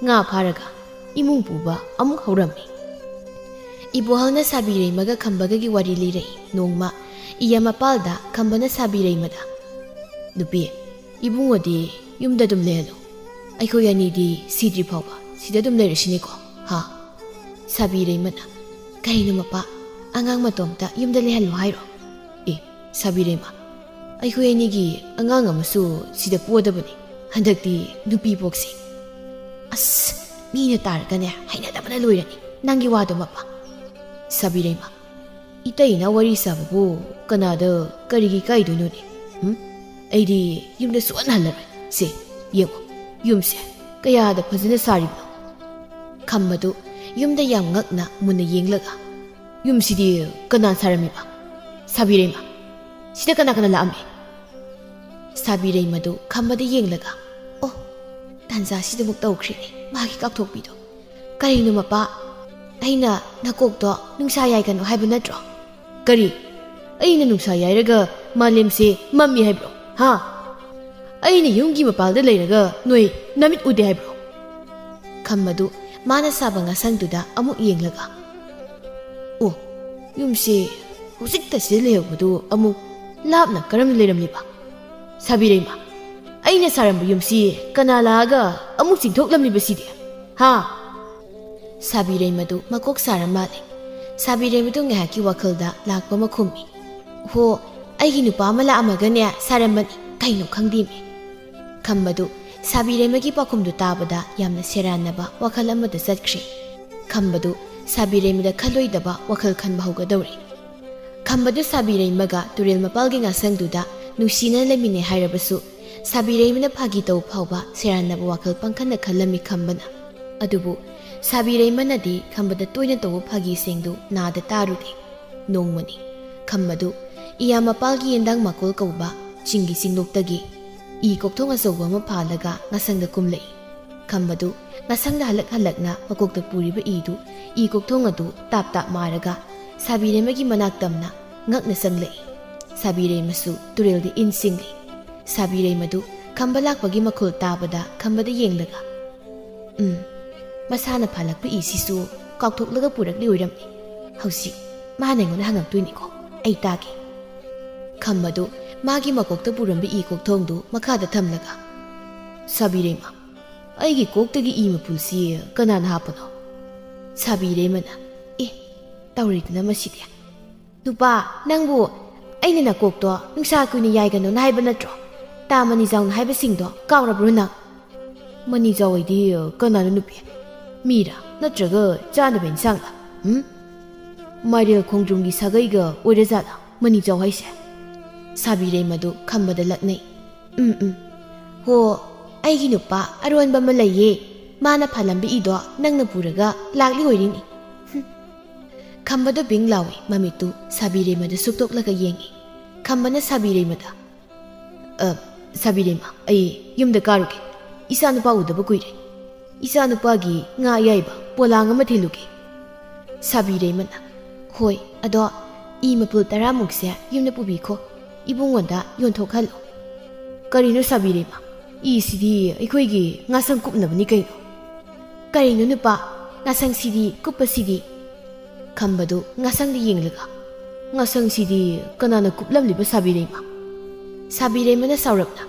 ꯉꯥ ꯐꯥꯔꯒ ꯏꯃꯨꯡ ꯄꯨꯕ ꯑꯃꯨꯛ ꯍꯧꯔꯝꯃꯤ꯫" ꯏꯕꯣꯍꯜꯅ ꯁꯥꯕꯤꯔꯩꯃꯒ ꯈꯝꯕꯒꯒꯤ ꯋꯥꯔꯤ ꯂꯤꯔꯛꯏ꯫ ꯅꯣꯡꯃ ꯏꯌꯥꯝꯃꯄꯥꯜꯗ ꯈꯝꯕꯅ ꯁꯥꯕꯤꯔꯩꯃꯗ, "ꯅꯨꯄꯤ, ꯏꯕꯨꯡꯉꯣꯗꯤ ꯌꯨꯝꯗ ꯑꯗꯨꯝ ꯂꯩꯍꯜꯂꯨ꯫ ꯑꯩꯈꯣꯏ ꯑꯅꯤꯗꯤ ꯁꯤꯗ꯭ꯔꯤ ꯐꯥꯎꯕ ꯁꯤꯗ ꯑꯗꯨꯝ ꯂꯩꯔꯁꯤꯅꯦꯀꯣ, ꯍꯥ?" ꯁꯥꯕꯤꯔꯩꯃꯅ, "ꯀꯔꯤꯅꯣ ꯃꯄꯥ, ꯑꯉꯥꯡ ꯃꯇꯣꯝꯇ ꯌꯨꯝꯗ ꯂꯩꯍꯜꯂꯨ ꯍꯥꯏꯔꯣ?" "ꯑꯦ, ꯁꯥꯕꯤꯔꯩꯃ, ꯑꯩꯈꯣꯏ ꯑꯅꯤꯒꯤ ꯑꯉꯥꯡ ꯑꯃꯁꯨ ꯁꯤꯗ ꯄꯣꯗꯕꯅꯤ꯫ ꯍꯟꯗꯛꯇꯤ ꯅꯨꯄꯤ ꯄꯣꯛꯁꯤ꯫" "ꯑꯁ, ꯃꯤꯅ ꯇꯥꯔꯒꯅꯦ ꯍꯩꯅꯗꯕꯅ ꯂꯣꯏꯔꯅꯤ ꯅꯪꯒꯤ ꯋꯥꯗꯣ ꯃꯄꯥ꯫" ꯁꯥꯕꯤꯔꯩꯃ, "ꯏꯇꯩꯅ ꯋꯥꯔꯤ ꯁꯥꯕꯕꯨ ꯀꯅꯥꯗ ꯀꯔꯤꯒꯤ ꯀꯥꯏꯗꯣꯏꯅꯣꯅꯦ? ꯎꯝ? ꯑꯩꯗꯤ ꯌꯨꯝꯗ ꯁꯨꯛꯍꯟ ꯍꯜꯂꯔꯣꯏ꯫ ꯁꯦ, ꯌꯦꯡꯉꯣ, ꯌꯨꯝꯁꯦ ꯀꯌꯥꯗ ꯐꯖꯅ ꯁꯥꯔꯤꯕꯅꯣ꯫" ꯈꯝꯕꯗꯨ ꯌꯨꯝꯗ ꯌꯥꯝ ꯉꯛꯅ ꯃꯨꯟꯅ ꯌꯦꯡꯂꯒ, "ꯌꯨꯝꯁꯤꯗꯤ ꯀꯅꯥ ꯁꯥꯔꯝꯃꯤꯕ? ꯁꯥꯕꯤꯔꯩꯃ, ꯁꯤꯗ ꯀꯅꯥ ꯀꯅꯥ ꯂꯥꯛꯑꯝꯃꯤ?" ꯁꯥꯕꯤꯔꯩꯃꯗꯨ ꯈꯝꯕꯗ ꯌꯦꯡꯂꯒ, "ꯑꯣ, ꯇꯥꯟꯖꯥꯁꯤꯗ ꯑꯃꯨꯛ ꯇꯧꯈ꯭ꯔꯦꯅꯦ ꯃꯥꯒꯤ ꯀꯥꯎꯊꯣꯛꯄꯤꯗꯣ꯫ ꯀꯔꯤꯅꯣ ꯃꯄꯥ? ꯑꯩꯅ ꯅꯀꯣꯛꯇꯣ ꯅꯨꯡꯁꯥ ꯌꯥꯏꯒꯅꯨ ꯍꯥꯏꯕ ꯅꯠꯇ꯭ꯔꯣ?" "ꯀꯔꯤ? ꯑꯩꯅ ꯅꯨꯡꯁꯥ ꯌꯥꯏꯔꯒ ꯃꯥꯂꯦꯝꯁꯦ ꯃꯝꯃꯤ ꯍꯥꯏꯕ꯭ꯔꯣ? ꯍꯥ?" ꯑꯩꯅ ꯌꯨꯝꯒꯤ ꯃꯄꯥꯜꯗ ꯂꯩꯔꯒ ꯅꯣꯏ ꯅꯃꯤꯠ ꯎꯗꯦ ꯍꯥꯏꯕ꯭ꯔꯣ? ꯈꯝꯕꯗꯨ ꯃꯥꯅ ꯁꯥꯕ ꯉꯁꯪꯗꯨꯗ ꯑꯃꯨꯛ ꯌꯦꯡꯂꯒ, "ꯑꯣ, ꯌꯨꯝꯁꯦ ꯍꯧꯖꯤꯛꯇ ꯁꯤꯗ ꯂꯩꯍꯧꯕꯗꯨ ꯑꯃꯨꯛ ꯂꯥꯞꯅ ꯀꯔꯝꯅ ꯂꯩꯔꯝꯂꯤꯕ? ꯁꯥꯕꯤꯔꯩꯃ, ꯑꯩꯅ ꯁꯥꯔꯝꯕ ꯌꯨꯝꯁꯤ ꯀꯅꯥ ꯂꯥꯛꯑꯒ ꯑꯃꯨꯛ ꯆꯤꯡꯊꯣꯛꯂꯝꯂꯤꯕ ꯁꯤꯗꯤ? ꯍꯥ?" ꯁꯥꯕꯤꯔꯩꯃꯗꯨ ꯃꯀꯣꯛ ꯁꯥꯔ ꯃꯥꯜꯂꯦ꯫ ꯁꯥꯕꯤꯔꯩꯃꯗꯨ ꯉꯥꯏꯍꯥꯛꯀꯤ ꯋꯥꯈꯜꯗ ꯂꯥꯛꯄ ꯑꯃ ꯈꯨꯝꯃꯤ꯫ "ꯍꯣ, ꯑꯩꯒꯤ ꯅꯨꯄꯥ ꯑꯃ ꯂꯥꯛꯑꯝꯃꯒꯅꯦ ꯁꯥꯔꯝꯕꯅꯤ, ꯀꯩꯅꯣ ꯈꯪꯗꯦꯃꯤ꯫" ꯈꯝꯕꯗꯨ ꯁꯥꯕꯤꯔꯩꯃꯒꯤ ꯄꯥꯎꯈꯨꯝꯗꯨ ꯇꯥꯕꯗ ꯌꯥꯝꯅ ꯁꯦꯔꯥꯟꯅꯕ ꯋꯥꯈꯜ ꯑꯃꯗ ꯆꯠꯈ꯭ꯔꯦ꯫ ꯈꯝꯕꯗꯨ ꯁꯥꯕꯤꯔꯩꯃꯗ ꯈꯜꯂꯣꯏꯗꯕ ꯋꯥꯈꯜ ꯈꯟꯕ ꯍꯧꯒꯗꯧꯔꯦ꯫ ꯈꯝꯕꯗꯨ ꯁꯥꯕꯤꯔꯩꯃꯒ ꯇꯨꯔꯦꯜ ꯃꯄꯥꯜꯒꯤ ꯉꯥꯁꯪꯗꯨꯗ ꯅꯨꯡꯁꯤꯅ ꯂꯩꯃꯤꯟꯅꯩ ꯍꯥꯏꯔꯕꯁꯨ, ꯁꯥꯕꯤꯔꯩꯃꯅ ꯐꯥꯒꯤ ꯇꯧꯕ ꯐꯥꯎꯕ ꯁꯦꯔꯥꯟꯅꯕ ꯋꯥꯈꯜ ꯄꯪꯈꯟꯗ ꯈꯜꯂꯝꯃꯤ ꯈꯝꯕꯅ꯫ ꯑꯗꯨꯕꯨ ꯁꯥꯕꯤꯔꯩꯃꯅꯗꯤ ꯈꯝꯕꯗ ꯇꯣꯏꯅ ꯇꯧꯕ ꯐꯥꯒꯤꯁꯤꯡꯗꯨ ꯅꯥꯗ ꯇꯥꯔꯨꯗꯦ꯫ ꯅꯣꯡꯃꯅꯤ ꯈꯝꯕꯗꯨ ꯏꯌꯥ ꯃꯄꯥꯜꯒꯤ ꯌꯦꯟꯗꯥꯡ ꯃꯀꯣꯜ ꯀꯧꯕ ꯆꯤꯡꯒꯤ ꯆꯤꯡꯂꯣꯛꯇꯒꯤ ꯏ ꯀꯣꯛꯊꯣꯡ ꯑꯆꯧꯕ ꯑꯃ ꯐꯥꯜꯂꯒ ꯉꯥꯁꯪꯗ ꯀꯨꯝꯂꯛꯏ꯫ ꯈꯝꯕꯗꯨ ꯉꯥꯁꯪꯗ ꯍꯜꯂꯛ ꯍꯜꯂꯛꯅ ꯃꯀꯣꯛꯇ ꯄꯨꯔꯤꯕ ꯏꯗꯨ ꯏ ꯀꯣꯛꯊꯣꯡ ꯑꯗꯨ ꯇꯥꯞ ꯇꯥꯞ ꯃꯥꯔꯒ ꯁꯥꯕꯤꯔꯩꯃꯒꯤ ꯃꯅꯥꯛ ꯇꯝꯅ ꯉꯛꯅ ꯆꯪꯂꯛꯏ꯫ ꯁꯥꯕꯤꯔꯩꯃꯁꯨ ꯇꯨꯔꯦꯜꯗ ꯏꯟ ꯆꯤꯡꯂꯤ꯫ ꯁꯥꯕꯤꯔꯩꯃꯗꯨ ꯈꯝꯕ ꯂꯥꯛꯄꯒꯤ ꯃꯈꯣꯜ ꯇꯥꯕꯗ ꯈꯝꯕꯗ ꯌꯦꯡꯂꯒ, "ꯎꯝ, ꯃꯁꯥꯅ ꯐꯥꯜꯂꯛꯄ ꯏꯁꯤꯁꯨ ꯀꯥꯎꯊꯣꯛꯂꯒ ꯄꯨꯔꯛꯂꯤ ꯑꯣꯏꯔꯝꯅꯤ꯫ ꯍꯧꯖꯤꯛ ꯃꯥꯅ ꯑꯩꯉꯣꯟꯗ ꯍꯪꯉꯛꯇꯣꯏꯅꯤꯀꯣ, ꯑꯩ ꯇꯥꯒꯦ꯫" ꯈꯝꯕꯗꯨ ꯃꯥꯒꯤ ꯃꯀꯣꯛꯇ ꯄꯨꯔꯝꯕ ꯏ ꯀꯣꯛꯊꯣꯡꯗꯨ ꯃꯈꯥꯗ ꯊꯝꯂꯒ, "ꯁꯥꯕꯤꯔꯩꯃ, ꯑꯩꯒꯤ ꯀꯣꯛꯇꯒꯤ ꯏ ꯃꯄꯨꯜꯁꯤ ꯀꯅꯥꯅ ꯍꯥꯞꯄꯅꯣ?" ꯁꯥꯕꯤꯔꯩꯃꯅ, "ꯑꯦ, ꯇꯧꯔꯤꯗꯨꯅ ꯃꯁꯤꯗꯤ꯫ ꯅꯨꯄꯥ, ꯅꯪꯕꯨ ꯑꯩꯅ ꯅꯀꯣꯛꯇꯣ ꯅꯨꯡꯁꯥ ꯀꯨꯏꯅ ꯌꯥꯏꯒꯅꯣꯅ ꯍꯥꯏꯕ ꯅꯠꯇ꯭ꯔꯣ? ꯇꯥ ꯃꯅꯤꯖꯥꯎꯅ ꯍꯥꯏꯕꯁꯤꯡꯗꯣ ꯀꯥꯎꯔꯕ꯭ꯔꯣ ꯅꯪ?" "ꯃꯅꯤꯖꯥꯎ ꯍꯥꯏꯗꯤ ꯀꯅꯥꯅꯣ ꯅꯨꯄꯤ? ꯃꯤꯔꯥ ꯅꯠꯇ꯭ꯔꯒ ꯆꯥꯅꯕ ꯏꯟꯁꯥꯡꯂ? ꯎꯝ? ꯃꯥꯏꯔꯦꯜ ꯈꯣꯡꯗ꯭ꯔꯨꯝꯒꯤ ꯁꯥꯒꯩꯒ ꯑꯣꯏꯔꯖꯥꯠꯂ ꯃꯅꯤꯖꯥꯎ ꯍꯥꯏꯁꯦ?" ꯁꯥꯕꯤꯔꯩꯃꯗꯨ ꯈꯝꯕꯗ ꯂꯛꯅꯩ꯫ "ꯎꯝ, ꯎꯝ꯫ ꯍꯣ, ꯑꯩꯒꯤ ꯅꯨꯄꯥ ꯑꯔꯣꯟꯕ ꯑꯃ ꯂꯩꯌꯦ꯫ ꯃꯥꯅ ꯐꯥꯜꯂꯝꯕ ꯏꯗꯣ ꯅꯪꯅ ꯄꯨꯔꯒ ꯂꯥꯛꯂꯤ ꯑꯣꯏꯔꯤꯅꯤ꯫" ꯍꯨꯝ꯫ ꯈꯝꯕꯗꯣ ꯕꯤꯡ ꯂꯥꯎꯏ, ꯃꯃꯤꯠꯇꯨ ꯁꯥꯕꯤꯔꯩꯃꯗ ꯁꯨꯛꯇꯣꯛꯂꯒ ꯌꯦꯡꯏ꯫ ꯈꯝꯕꯅ ꯁꯥꯕꯤꯔꯩꯃꯗ, "ꯑ, ꯁꯥꯕꯤꯔꯩꯃ, ꯑꯩ ꯌꯨꯝꯗ ꯀꯥꯔꯨꯒꯦ꯫ ꯏꯆꯥ ꯅꯨꯄꯥ ꯎꯗꯕ ꯀꯨꯏꯔꯦ꯫ ꯏꯆꯥ ꯅꯨꯄꯥꯒꯤ ꯉꯥ ꯑꯌꯥꯏꯕ ꯄꯣꯂꯥꯡ ꯑꯃ ꯊꯤꯜꯂꯨꯒꯦ꯫" ꯁꯥꯕꯤꯔꯩꯃꯅ, "ꯍꯣꯏ, ꯑꯗꯣ ꯏ ꯃꯄꯨꯜ ꯇꯔꯥꯃꯨꯛꯁꯦ ꯌꯨꯝꯗ ꯄꯨꯕꯤꯈꯣ, ꯏꯕꯨꯡꯉꯣꯟꯗ ꯌꯣꯟꯊꯣꯛꯍꯜꯂꯣ꯫" "ꯀꯔꯤꯅꯣ ꯁꯥꯕꯤꯔꯩꯃ? ꯏꯁꯤꯗꯤ ꯑꯩꯈꯣꯏꯒꯤ ꯉꯥꯁꯪ ꯀꯨꯞꯅꯕꯅꯤ ꯀꯩꯅꯣ?" "ꯀꯔꯤꯅꯣ ꯅꯨꯄꯥ? ꯉꯥꯁꯪꯁꯤꯗꯤ, ꯀꯨꯞꯄꯁꯤꯗꯤ?" ꯈꯝꯕꯗꯨ ꯉꯥꯁꯪꯗ ꯌꯦꯡꯂꯒ, "ꯉꯥꯁꯪꯁꯤꯗꯤ ꯀꯅꯥꯅ ꯀꯨꯞꯂꯝꯂꯤꯕ ꯁꯥꯕꯤꯔꯩꯃ?" ꯁꯥꯕꯤꯔꯩꯃꯅ ꯁꯥꯎꯔꯞꯅ,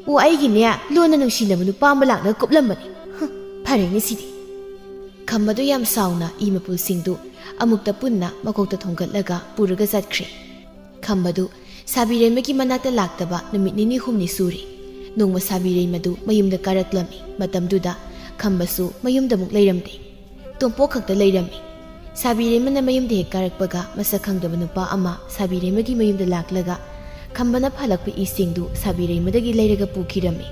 "ꯑꯣ, ꯑꯩꯒꯤꯅꯦ ꯂꯣꯟꯅ ꯅꯨꯡꯁꯤꯅꯕ ꯅꯨꯄꯥ ꯑꯃ ꯂꯥꯛꯂꯒ ꯀꯨꯞꯂꯝꯕꯅꯤ꯫ ꯍꯨꯝ, ꯐꯔꯦꯅꯦ ꯁꯤꯗꯤ꯫" ꯈꯝꯕꯗꯨ ꯌꯥꯝ ꯁꯥꯎꯅ ꯏ ꯃꯄꯨꯜꯁꯤꯡꯗꯨ ꯑꯃꯨꯛꯇ ꯄꯨꯟꯅ ꯃꯀꯣꯛꯇ ꯊꯣꯡꯒꯠꯂꯒ ꯄꯨꯔꯒ ꯆꯠꯈ꯭ꯔꯦ꯫ ꯈꯝꯕꯗꯨ ꯁꯥꯕꯤꯔꯩꯃꯒꯤ ꯃꯅꯥꯛꯇ ꯂꯥꯛꯇꯕ ꯅꯨꯃꯤꯠ ꯅꯤꯅꯤ ꯍꯨꯝꯅꯤ ꯁꯨꯔꯦ꯫ ꯅꯣꯡꯃ ꯁꯥꯕꯤꯔꯩꯃꯗꯨ ꯃꯌꯨꯝꯗ ꯀꯥꯔꯛꯂꯝꯃꯤ꯫ ꯃꯇꯝꯗꯨꯗ ꯈꯝꯕꯁꯨ ꯃꯌꯨꯝꯗ ꯑꯃꯨꯛ ꯂꯩꯔꯝꯗꯦ꯫ ꯇꯣꯝꯄꯣꯛ ꯈꯛꯇ ꯂꯩꯔꯝꯃꯤ꯫ ꯁꯥꯕꯤꯔꯩꯃꯅ ꯃꯌꯨꯝꯗ ꯍꯦꯛ ꯀꯥꯔꯛꯄꯒ ꯃꯁꯛ ꯈꯪꯗꯕ ꯅꯨꯄꯥ ꯑꯃ ꯁꯥꯕꯤꯔꯩꯃꯒꯤ ꯃꯌꯨꯝꯗ ꯂꯥꯛꯂꯒ ꯈꯝꯕꯅ ꯐꯥꯜꯂꯛꯄ ꯏꯁꯤꯡꯗꯨ ꯁꯥꯕꯤꯔꯩꯃꯗꯒꯤ ꯂꯩꯔꯒ ꯄꯨꯈꯤꯔꯝꯃꯤ꯫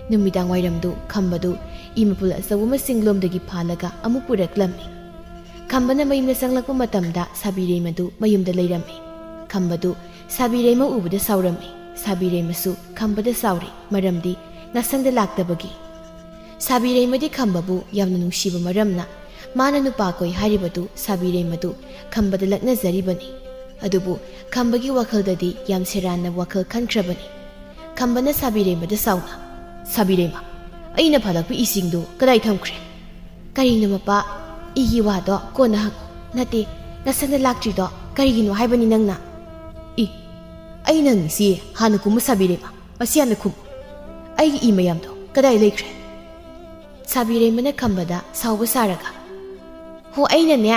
ꯅꯨꯃꯤꯗꯥꯡ ꯋꯥꯏꯔꯝꯗꯨ ꯈꯝꯕꯗꯨ ꯏ ꯃꯄꯨꯜ ꯑꯆꯧꯕ ꯑꯃ ꯆꯤꯡꯂꯣꯝꯗꯒꯤ ꯐꯥꯜꯂꯒ ꯑꯃꯨꯛ ꯄꯨꯔꯛꯂꯝꯃꯤ꯫ ꯈꯝꯕꯅ ꯃꯌꯨꯝꯗ ꯆꯪꯂꯛꯄ ꯃꯇꯝꯗ ꯁꯥꯕꯤꯔꯩꯃꯗꯨ ꯃꯌꯨꯝꯗ ꯂꯩꯔꯝꯃꯤ꯫ ꯈꯝꯕꯗꯨ ꯁꯥꯕꯤꯔꯩꯃ ꯎꯕꯗ ꯁꯥꯎꯔꯝꯃꯤ꯫ ꯁꯥꯕꯤꯔꯩꯃꯁꯨ ꯈꯝꯕꯗ ꯁꯥꯎꯔꯤ, ꯃꯔꯝꯗꯤ ꯉꯁꯪꯗ ꯂꯥꯛꯇꯕꯒꯤ꯫ ꯁꯥꯕꯤꯔꯩꯃꯗꯤ ꯈꯝꯕꯕꯨ ꯌꯥꯝꯅ ꯅꯨꯡꯁꯤꯕ ꯃꯔꯝꯅ ꯃꯥꯅ ꯅꯨꯄꯥ ꯀꯣꯏ ꯍꯥꯏꯔꯤꯕꯗꯨ ꯁꯥꯕꯤꯔꯩꯃꯗꯨ ꯈꯝꯕꯗ ꯂꯛꯅꯖꯔꯤꯕꯅꯤ꯫ ꯑꯗꯨꯕꯨ ꯈꯝꯕꯒꯤ ꯋꯥꯈꯜꯗꯗꯤ ꯌꯥꯝ ꯁꯦꯔꯥꯟꯅ ꯋꯥꯈꯜ ꯈꯟꯈ꯭ꯔꯕꯅꯤ꯫ ꯈꯝꯕꯅ ꯁꯥꯕꯤꯔꯩꯃꯗ ꯁꯥꯎꯅ, "ꯁꯥꯕꯤꯔꯩꯃ, ꯑꯩꯅ ꯐꯥꯜꯂꯛꯄ ꯏꯁꯤꯡꯗꯨ ꯀꯗꯥꯏ ꯊꯝꯈ꯭ꯔꯦ?" "ꯀꯔꯤꯅꯣ ꯃꯄꯥ? ꯏꯒꯤ ꯋꯥꯗꯣ ꯀꯣꯟꯅ ꯍꯪꯉꯨ꯫ ꯅꯠꯇꯦ, ꯉꯁꯪꯗ ꯂꯥꯛꯇ꯭ꯔꯤꯗꯣ ꯀꯔꯤꯒꯤꯅꯣ ꯍꯥꯏꯕꯅꯤ ꯅꯪꯅ?" "ꯏ, ꯑꯩꯅ ꯍꯪꯉꯤꯁꯤ ꯍꯥꯟꯅ ꯀꯨꯝꯕ ꯁꯥꯕꯤꯔꯩꯃ, ꯃꯁꯤ ꯍꯥꯟꯅ ꯈꯨꯝꯃꯨ꯫ ꯑꯩꯒꯤ ꯏ ꯃꯌꯥꯝꯗꯣ ꯀꯗꯥꯏ ꯂꯩꯈ꯭ꯔꯦ?" ꯁꯥꯕꯤꯔꯩꯃꯅ ꯈꯝꯕꯗ ꯁꯥꯎꯕ ꯁꯥꯔꯒ, "ꯍꯣ, ꯑꯩꯅꯅꯦ,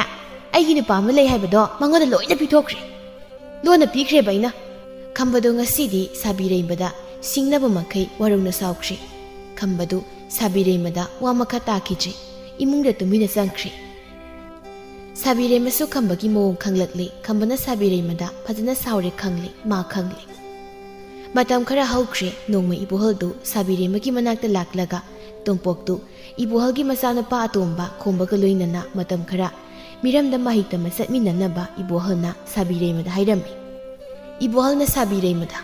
ꯑꯩꯒꯤ ꯅꯨꯄꯥ ꯑꯃ ꯂꯩ ꯍꯥꯏꯕꯗꯣ ꯃꯉꯣꯟꯗ ꯂꯣꯏꯅ ꯄꯤꯊꯣꯛꯈ꯭ꯔꯦ꯫ ꯂꯣꯟꯅ ꯄꯤꯈ꯭ꯔꯦꯕ ꯑꯩꯅ꯫" ꯈꯝꯕꯗꯣ ꯉꯁꯤꯗꯤ ꯁꯥꯕꯤꯔꯩꯃꯗ ꯁꯤꯡꯅꯕ ꯃꯈꯩ ꯋꯥꯔꯧꯅ ꯁꯥꯎꯈ꯭ꯔꯦ꯫ ꯈꯝꯕꯗꯨ ꯁꯥꯕꯤꯔꯩꯃꯗ ꯋꯥ ꯃꯈꯥ ꯇꯥꯈꯤꯗ꯭ꯔꯦ꯫ ꯏꯃꯨꯡꯗ ꯇꯨꯃꯤꯟꯅ ꯆꯪꯈ꯭ꯔꯦ꯫ ꯁꯥꯕꯤꯔꯩꯃꯁꯨ ꯈꯝꯕꯒꯤ ꯃꯑꯣꯡ ꯈꯪꯂꯛꯂꯦ꯫ ꯈꯝꯕꯅ ꯁꯥꯕꯤꯔꯩꯃꯗ ꯐꯖꯅ ꯁꯥꯎꯔꯦ ꯈꯪꯂꯦ, ꯃꯥ ꯈꯪꯂꯦ꯫ ꯃꯇꯝ ꯈꯔ ꯍꯧꯈ꯭ꯔꯦ꯫ ꯅꯣꯡꯃ ꯏꯕꯣꯍꯜꯗꯨ ꯁꯥꯕꯤꯔꯩꯃꯒꯤ ꯃꯅꯥꯛꯇ ꯂꯥꯛꯂꯒ ꯇꯣꯝꯄꯣꯛꯇꯨ ꯏꯕꯣꯍꯜꯒꯤ ꯃꯆꯥꯅꯨꯄꯥ ꯑꯇꯣꯝꯕ ꯈꯣꯝꯕꯒ ꯂꯣꯏꯅꯅ ꯃꯇꯝ ꯈꯔ ꯃꯤꯔꯝꯗ ꯃꯍꯩ ꯇꯝꯕ ꯆꯠꯃꯤꯟꯅꯅꯕ ꯏꯕꯣꯍꯜꯅ ꯁꯥꯕꯤꯔꯩꯃꯗ ꯍꯥꯏꯔꯝꯃꯤ꯫ ꯏꯕꯣꯍꯜꯅ ꯁꯥꯕꯤꯔꯩꯃꯗ,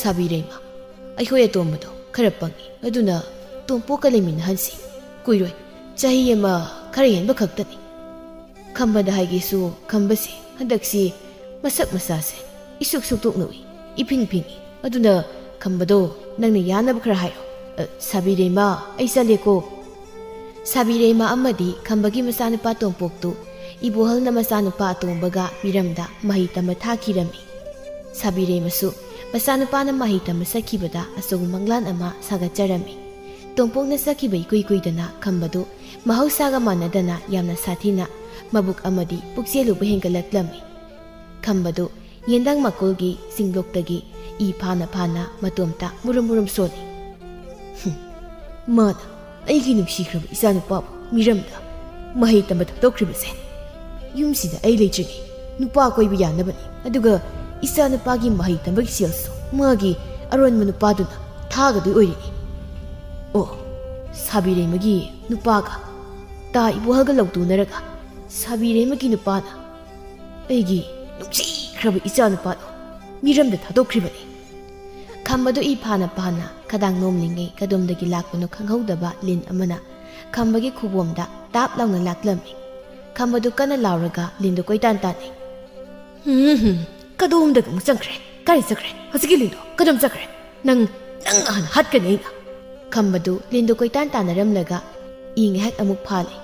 "ꯁꯥꯕꯤꯔꯩꯃ, ꯑꯩꯈꯣꯏ ꯑꯇꯣꯝꯕꯗꯣ ꯈꯔ ꯄꯪꯉꯤ, ꯑꯗꯨꯅ ꯇꯣꯝꯄꯣꯛꯀ ꯂꯩꯃꯤꯟꯅꯍꯟꯁꯤ꯫ ꯀꯨꯏꯔꯣꯏ, ꯆꯍꯤ ꯑꯃ ꯈꯔ ꯍꯦꯟꯕ ꯈꯛꯇꯅꯤ꯫" ꯈꯝꯕꯗ ꯍꯥꯏꯒꯦꯁꯨ ꯈꯝꯕꯁꯤ ꯍꯟꯗꯛꯁꯤ ꯃꯁꯛ ꯃꯁꯥꯁꯦ ꯏꯁꯨꯛ ꯁꯨꯛꯇꯣꯛꯅ ꯎꯏ, ꯏꯐꯤꯡ ꯐꯤꯡꯏ꯫ ꯑꯗꯨꯅ ꯈꯝꯕꯗꯣ, ꯅꯪꯅ ꯌꯥꯅꯕ ꯈꯔ ꯍꯥꯏꯔꯣ꯫ "ꯑ, ꯁꯥꯕꯤꯔꯩꯃ, ꯑꯩ ꯆꯠꯂꯦꯀꯣ꯫" ꯁꯥꯕꯤꯔꯩꯃ ꯑꯃꯗꯤ ꯈꯝꯕꯒꯤ ꯃꯆꯥꯅꯨꯄꯥ ꯇꯣꯝꯄꯣꯛꯇꯨ ꯏꯕꯣꯍꯜꯅ ꯃꯆꯥꯅꯨꯄꯥ ꯑꯇꯣꯝꯕꯒ ꯃꯤꯔꯝꯗ ꯃꯍꯩ ꯇꯝꯕ ꯊꯥꯈꯤꯔꯝꯃꯤ꯫ ꯁꯥꯕꯤꯔꯩꯃꯁꯨ ꯃꯆꯥꯅꯨꯄꯥꯅ ꯃꯍꯩ ꯇꯝꯕ ꯆꯠꯈꯤꯕꯗ ꯑꯆꯧꯕ ꯃꯪꯂꯥꯟ ꯑꯃ ꯁꯥꯒꯠꯆꯔꯝꯃꯤ꯫ ꯇꯣꯝꯄꯣꯛꯅ ꯆꯠꯈꯤꯕ ꯏꯀꯨꯏ ꯀꯨꯏꯗꯅ ꯈꯝꯕꯗꯨ ꯃꯍꯧꯁꯥꯒ ꯃꯥꯟꯅꯗꯅ ꯌꯥꯝꯅ ꯁꯥꯊꯤꯅ ꯃꯕꯨꯛ ꯑꯃꯗꯤ ꯄꯨꯛꯆꯦꯜ ꯂꯨꯕ ꯍꯦꯟꯒꯠꯂꯛꯂꯝꯃꯤ꯫ ꯈꯝꯕꯗꯨ ꯌꯦꯟꯗꯥꯡ ꯃꯀꯣꯜꯒꯤ ꯆꯤꯡꯂꯣꯛꯇꯒꯤ ꯏ ꯐꯥꯅ ꯐꯥꯅ ꯃꯇꯣꯝꯇ ꯃꯨꯔꯨꯝ ꯃꯨꯔꯨꯝ ꯁꯣꯜꯂꯤ꯫ "ꯍꯨꯝ, ꯃꯥꯅ ꯑꯩꯒꯤ ꯅꯨꯡꯁꯤꯈ꯭ꯔꯕ ꯏꯆꯥꯅꯨꯄꯥꯕꯨ ꯃꯤꯔꯝꯗ ꯃꯍꯩ ꯇꯝꯕ ꯊꯥꯗꯣꯛꯈ꯭ꯔꯤꯕꯁꯦ, ꯌꯨꯝꯁꯤꯗ ꯑꯩ ꯂꯩꯇ꯭ꯔꯤꯉꯩ ꯅꯨꯄꯥ ꯀꯣꯏꯕ ꯌꯥꯅꯕꯅꯤ, ꯑꯗꯨꯒ ꯏꯆꯥꯅꯨꯄꯥꯒꯤ ꯃꯍꯩ ꯇꯝꯕꯒꯤ ꯁꯦꯜꯁꯨ ꯃꯥꯒꯤ ꯑꯔꯣꯟꯕ ꯅꯨꯄꯥꯗꯨꯅ ꯊꯥꯒꯗꯣꯏ ꯑꯣꯏꯔꯤꯅꯤ꯫ ꯑꯣ, ꯁꯥꯕꯤꯔꯩꯃꯒꯤ ꯅꯨꯄꯥꯒ ꯇꯥ ꯏꯕꯣꯍꯜꯒ ꯂꯧꯇꯨꯅꯔꯒ ꯁꯥꯕꯤꯔꯩꯃꯒꯤ ꯅꯨꯄꯥꯅ ꯑꯩꯒꯤ ꯅꯨꯡꯁꯤꯈ꯭ꯔꯕ ꯏꯆꯥꯅꯨꯄꯥꯗꯣ ꯃꯤꯔꯝꯗ ꯊꯥꯗꯣꯛꯈ꯭ꯔꯤꯕꯅꯤ꯫" ꯈꯝꯕꯗꯨ ꯏ ꯐꯥꯅ ꯐꯥꯅ ꯈꯗꯥꯡ ꯅꯣꯝꯂꯤꯉꯩ ꯀꯗꯣꯝꯗꯒꯤ ꯂꯥꯛꯄꯅꯣ ꯈꯪꯍꯧꯗꯕ ꯂꯤꯟ ꯑꯃꯅ ꯈꯝꯕꯒꯤ ꯈꯨꯕꯣꯝꯗ ꯇꯥꯞ ꯂꯥꯎꯅ ꯂꯥꯛꯂꯝꯃꯤ꯫ ꯈꯝꯕꯗꯨ ꯀꯟꯅ ꯂꯥꯎꯔꯒ ꯂꯤꯟꯗꯨ ꯀꯣꯏꯇꯥꯟ ꯇꯥꯟꯅꯩ꯫ "ꯍꯨꯝ, ꯍꯨꯝ, ꯀꯗꯣꯝꯗꯒ ꯑꯃꯨꯛ ꯆꯪꯈ꯭ꯔꯦ? ꯀꯥꯏ ꯆꯠꯈ꯭ꯔꯦ? ꯍꯧꯖꯤꯛꯀꯤ ꯂꯤꯟꯗꯣ ꯀꯗꯣꯝ ꯆꯠꯈ꯭ꯔꯦ? ꯅꯪ, ꯅꯪ ꯍꯥꯟꯅ ꯍꯥꯠꯀꯅꯤ ꯑꯩꯅ꯫" ꯈꯝꯕꯗꯨ ꯂꯤꯟꯗꯨ ꯀꯣꯏꯇꯥꯟ ꯇꯥꯟꯅꯔꯝꯂꯒ ꯏ ꯉꯥꯏꯍꯥꯛ ꯑꯃꯨꯛ ꯐꯥꯜꯂꯤ꯫